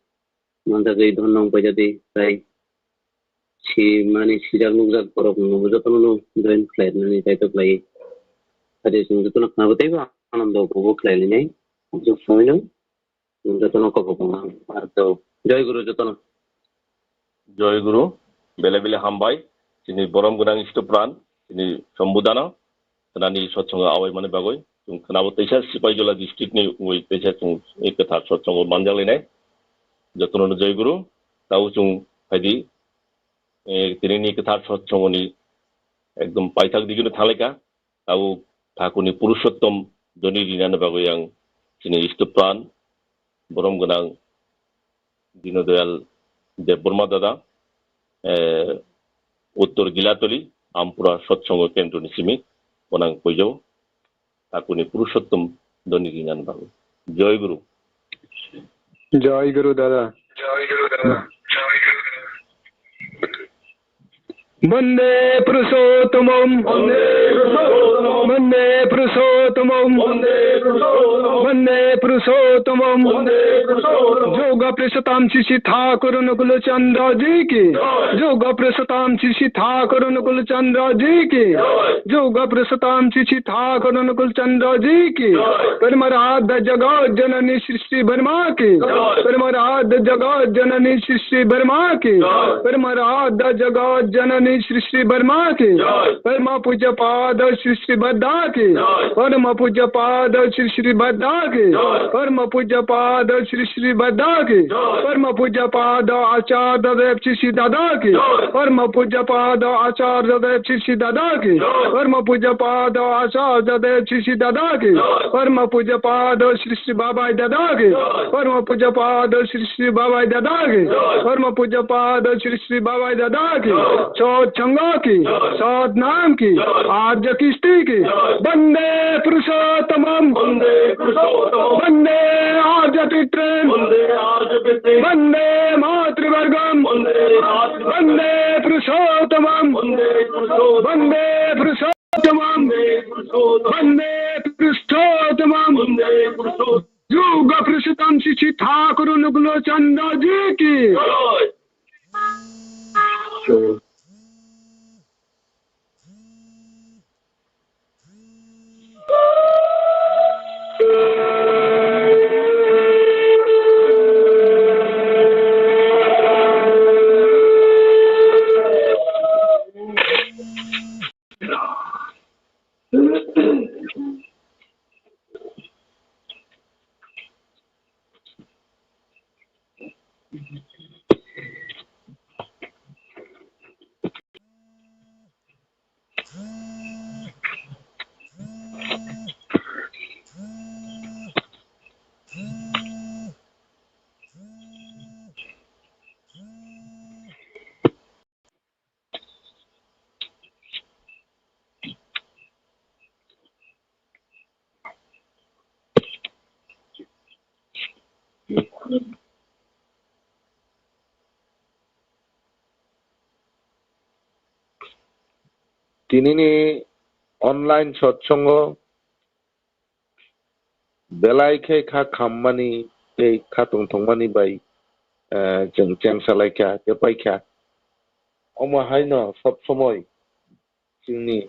manjagwi dhorno wng paijadi, tai si mani sijak nukjak borok no jotono no join khlainani kaitor khlai. Adi chwng jotono khwnabo teibo anando upobhog khlai lainai. Jotono kopok wngma arto. Joy Guru jotono. Joy Guru, belai belai hambai. Chini borom gwnang Isto Pran, chini Sombudana, khwnani sotsongo awai mani bagwi. Chwng khwnabo teisa Sipaijala district ni wngwi teisa chwng e kwthar sotsongo manjak lainai. Jotono no Joy Guru, tabo chwng phaidi, eh, tini ni kwthar sotsongo ni ekdom paithak digino thanglaikha. Abo Thakurni Purushottom doni rinani bagwi ang chini Isto Pran, borom gwnang Dinodoyal Debbarma dada, eh, Uttor Gilatoli, Ampura Sotsongo Kendroni simi, bonang poijo, Thakurni Purushottom doni rinani bagwi. Joy Guru. Joy Guru dada. Vande Purushottamam. Vande Purushottamam. Vande Purushottamam. Vande Purushottamam. Vande Purushottamam. Vande Purushottamam. Yoga Purushottam Shri Shri Thakur Anukul Chandra ji ki. Jai. Yoga Purushottam Shri Shri Thakur Anukul Chandra ji ki. Jai. Yoga Purushottam Shri Shri Thakur Anukul Chandra ji ki. Jai. Paramaradha Jagat Janani Shri Shri Verma ki. Jai. Paramaradha Jagat Janani Shri Shri Verma ki. Jai. Paramaradha Jagat Janani Shri Shri Verma ki. Jai. Parama Pujya Pada Shri Shri Bhadda ki. Jai. Parama Pujya Pada Shri Shri Bhadda ki. Jai. Parama Pujya Pada Shri Shri Bhadda ki. Jai. Parama Pujya Pada Acharya Dev Shri Shri Dada ki. Jai. Parama Pujya Pada Acharya Dev Shri Shri Dada ki. Jai. Parama Pujya Pada Acharya Dev Shri Shri Dada ki. Jai. Parama Pujya Pada Shri Shri Babai Dada ki. Jai. Parama Pujya Pada Shri Shri Babai Dada ki. Jai. Parama Pujya Pada Shri Shri Babai Dada ki. Jai. Sot Sangha ki. Jai. Sot Nam ki. Jai. Arya Kristi ki. Jai. Vande Purushottamam. Vande Purushottamam. Vande Arya Pitrin. Vande Arya Pitrin. Vande Matruvargam. Vande Matruvargam. Vande Purushottamam. Vande Purushottamam. Vande Purushottamam. Vande Purushottamam. Vande Purushottamam. Vande Purushottamam. Yoga Purushottam Shri Shri Thakur Anukul Chandra ji ki. Jai. Tinini online sotsongo belai khe kha khammani tei kha tongthokmani bai, eh, chwng chengsa lai kha tei pai kha. Omo haino sob somoi chwngni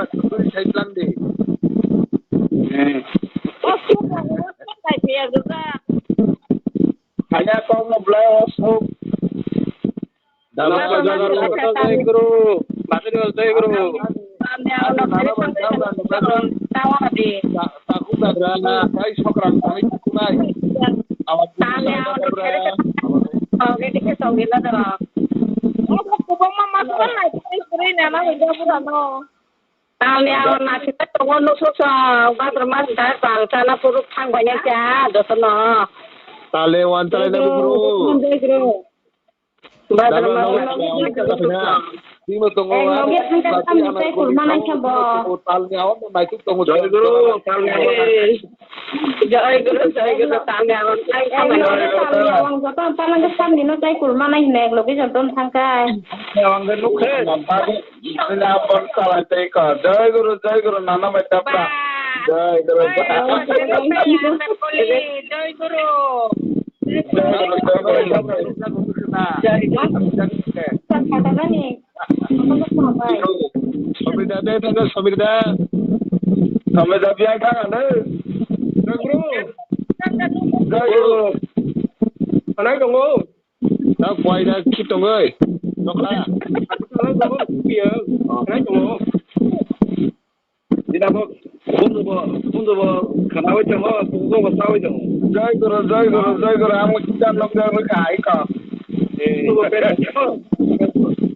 na kutui sai tlang de. Eh. O suk na, o suk na, kaya gula. Kaya kok no belai o suk. Dama Dama pajagar Pajagar lo. Jai guru. Bakri wal jai guru. Taku bagra, tai sokram, tai kukunai. Awak kukunai, awak kukunai. Talni awan naisingwi tongo, nuksuksong, Bhadra mas dai pal chana phuru thang bainai cha jotono. Tale wan talai na buphuru. Jai Guru. Bhadra mas dai pal chana phuru thang bainai cha jotono. Bima tongo. Eh, logi thang cha samni tei kurma nai khe bo. Talni awan naising tongo. Jai Guru, talni awan. Jai Guru, Jai Guru, talni awan. Eh, logi talni awan joto talni samni no tei kurma nai hinai logi joto thang kai. Talni awan nukhe. Ina bon salai tei ko. Jai Guru, Jai Guru, nana bai tapra. Jai Guru. Jai Guru. Jai Guru. Jai Guru. Samir da, de, de, de, Samir da. Samir da, biang thang ane. Jai Guru. Jai Guru. Anai tongo. Ta buai da khip tongoi. Nokla. Nokla tongo, khip ya. Nai tongo. Dina bo, bundu bo, bundu bo khana oi tongo, bundu bo sa oi tongo. Jai Guru, Jai Guru, Jai Guru. Amo kita nok da reka ai ka. Eh, bundu bo pera.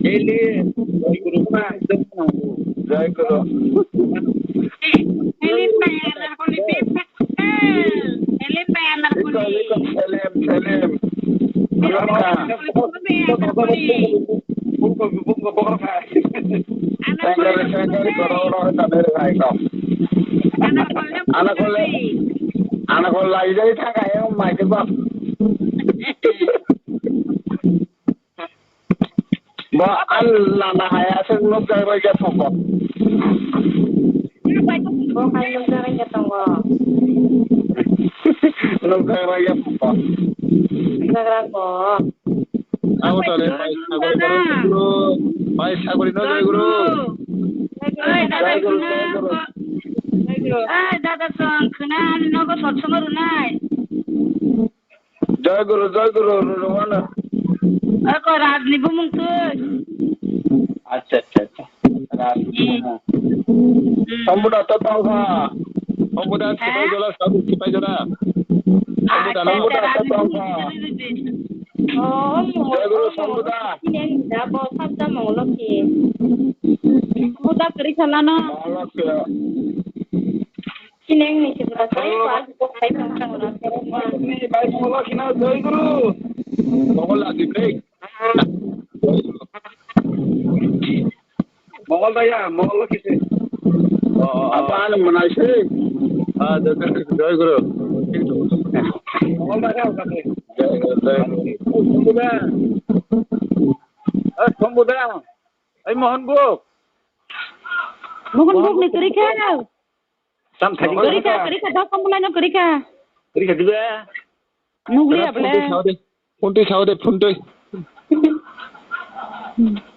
Eli, Jai Guru ma, Jai Guru. Eli pa ya na ko ni pe. Selim bai anar kuni. Selim, Selim. Selim bai anar kuni. Sengkari, sengkari, kono, kono, kami rai kau. Anak kau, anak kau lai jai thang kaya mai ke bak. Bo ang lama hai aswk nukjak rwngya thoko. Bo hai nukjak rwngya tongo. Nukjak rwngya thoko. Nukjak rwngko. Abo tole bai sagori no jai guru. Bai sagori no jai guru. Oi, dada khwna. Oi, dada song khwna, ani nogo sotsongo runai. Jai Guru, Jai Guru, Rurungano. Ako Rajni bumung twi. Acha, acha, acha. Rajni bumung. Hmm. Sambuda to tongkha. Sambuda sipai jola, sabu sipai jola. Sambuda, acha, sambuda to tongkha. Oh, Jai Guru, sambuda. Ini yang dah bawa sabda mau lagi. Sambuda keri salano. Mau lagi ya. Sineng ni sibra sai, oh, pas bok sai tong tong na. Ni bai molo kina jai guru. Mongol lagi break. Mongol daya, mongol kise. Oh, oh, oh. Apa anu manai se? Ah, jai, jai guru. Mongol daya, apa se? Jai guru, jai guru. Sambuda. Eh, sambuda. Eh, Mohan buk. Mohan buk ni kiri khe. Tam thani. Kwrwi kha, kwrwi kha, da samulai no kwrwi kha. Kwrwi kha diba? Nugli able. Phone twi sao de, phone twi sao de, phone twi.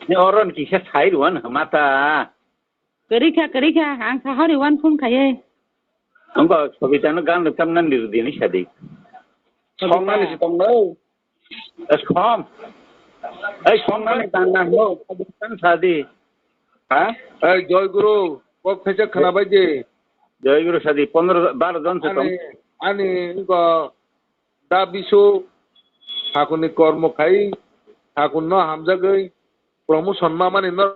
Ni oron kisa sai ruan mata. Kwrwi kha, kwrwi kha, ang sahari wan phone khaiye. Angko Sobita no gan rwchapna ni rwdi ni sadi. Sobita. Songmani si tong no. Som. Ei, som nani dan na ho. Kan sadi. Ha? Ei, Joy Guru, kok phecha khana bai je. Joy Guru sadi, pondro, baro jon se tong. Ani, ani, ko, da bisu, thakuni kormo khai, thakun no hamjagwi, promotion ma mani no.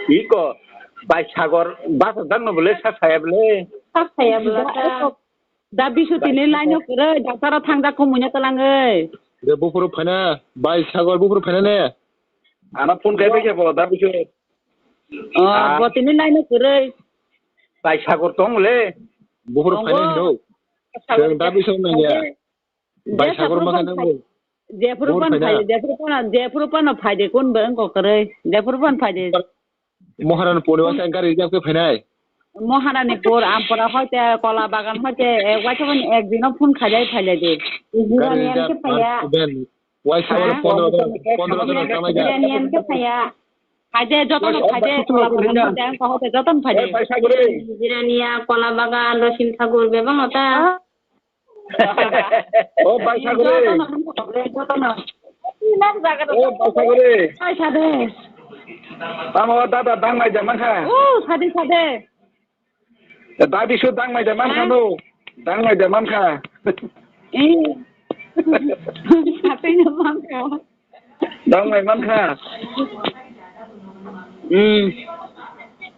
Iko, bai sagor, basa dang no bole, sa saya bole. Sa saya bole, sa. Da bisu tini line o kwrwi, doctor o thangjak kumui no twlangwi. De buphuru phaina, bai sagor buphuru phaina ne? Ano phone khai bai khe bo, da bisu. Oh, ah, bo tini line o kwrwi. Bai sagor tong le. Buphuru phaina hindo. Sagor. Chwng da bisu nangya. Bai sagor ma khe nango. Jephuru pan phai, jephuru pan, jephuru pan phai de kun bang ko kwrwi. Jephuru pan phai de. Moharanpur ni waisa gari reserve khe phainai. Moharanpur, Ampura hoite, Kola Bagan hoite, ek waisa ban ek dino phone khailai phailai de. Gari reserve, van, van. Waisa ban pondro jon, pondro jon thanglai ja. Jiraniyan khe phaiya. Phaide, jotono phaide, Kola Bagan hoite, Ampura hoite, jotono phaide. Jiraniya, Kola Bagan, Rosim Thakur, bebang ota. O bai sagori. O bai sagori. Bai sade. Tamo dada dang mai jaman kha. O sade sade. Da bisu dang mai jaman kha no. Dang mai jaman kha. Eh. Sade jaman kha. Dang mai man kha. Hmm.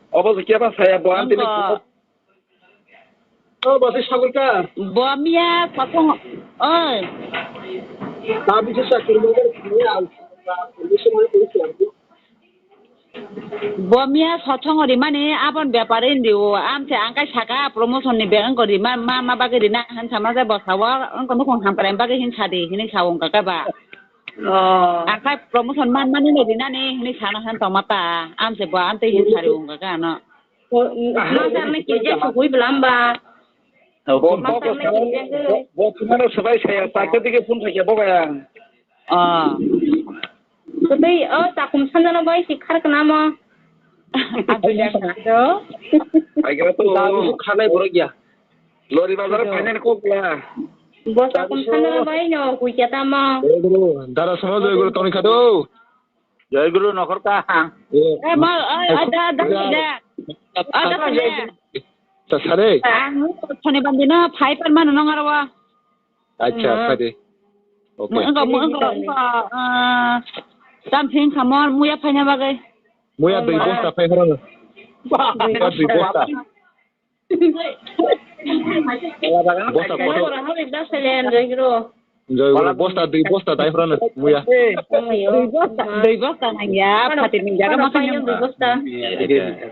Obo se keba saya bo ang tini. Nangko. Oh, basi sagor ka. Bo miya sathong, oi. Tapi se sakir mo ka ni ang. Bo miya sathong rimani abon bepari indi o. Amse angkai saka promotion ni beng ko rima ma ma bagwi rina han sama je bo sawa ang ko nukung hamprai bagwi hin sadi hini sawung ka ba. Oh. Angkai promotion man mani ni rinani hini sana han toma ta. Amse bo amte hin sari ung ka no. Masar na kije sugui belamba. Bo, bo, Masar na kije. Bo, bo, tunano sabai saya, takte dige phone saya, bo kaya. Ah. Tei, oh, takum sanjana bai si khar kana mo. Abdullah sana do. Ai kira tu. Takum khanai borok ya. Lori bazar phainani kok ya. Bo takum sanjana bai no, kui kata mo. Joy guru, dara sama joy guru toni khado. Joy guru nokhor ka. Eh, ma, ai, ai, da, da, da. Ah, da, da. Ta sare. Ang sonibar dino phai par mano nong aro. Acha, phai de. Okay. Mo engko, mo engko, engko, ah, something khamor muya phaina bagwi. Muya dui bosta phai horo. Muya dui bosta. Bosta kotor. Joy guru, bosta dui bosta dai horo muya. Dui bosta, dui bosta nang ya, pati ni jaga ma kanya. Dui bosta.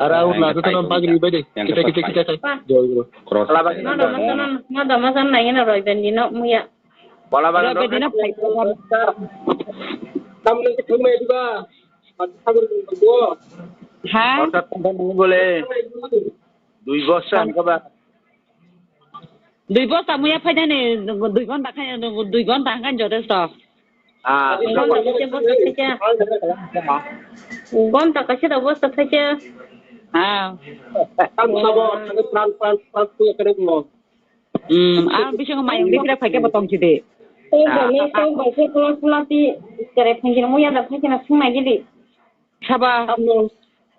Ara urla tu tanam pagri bede. Kita, kita, kita, kita. Joy guru. Mada masan, mada masan nang ina roi ben dino muya. Bola bagan roi ben dino phai. Tamne ke thumai diba. Ha? Orthat tongkha nang bole. Dui bosta hangka ba. Dui bosta muya phainani dui ghonta khai, dui ghonta hangkha jotesto. Ah, ghonta kaisa bosta khaikha. Ghonta kaisa da bosta khaikha. Ah. Tam sabo, plan, plan, plan, tu kare mo. Hmm, ah, bisingo mayung bikra phaikha bo tongsi de. Tei jani tei bai khe pula pula ti kare phai khe muya da phai khe na sung nai gidi. Saba.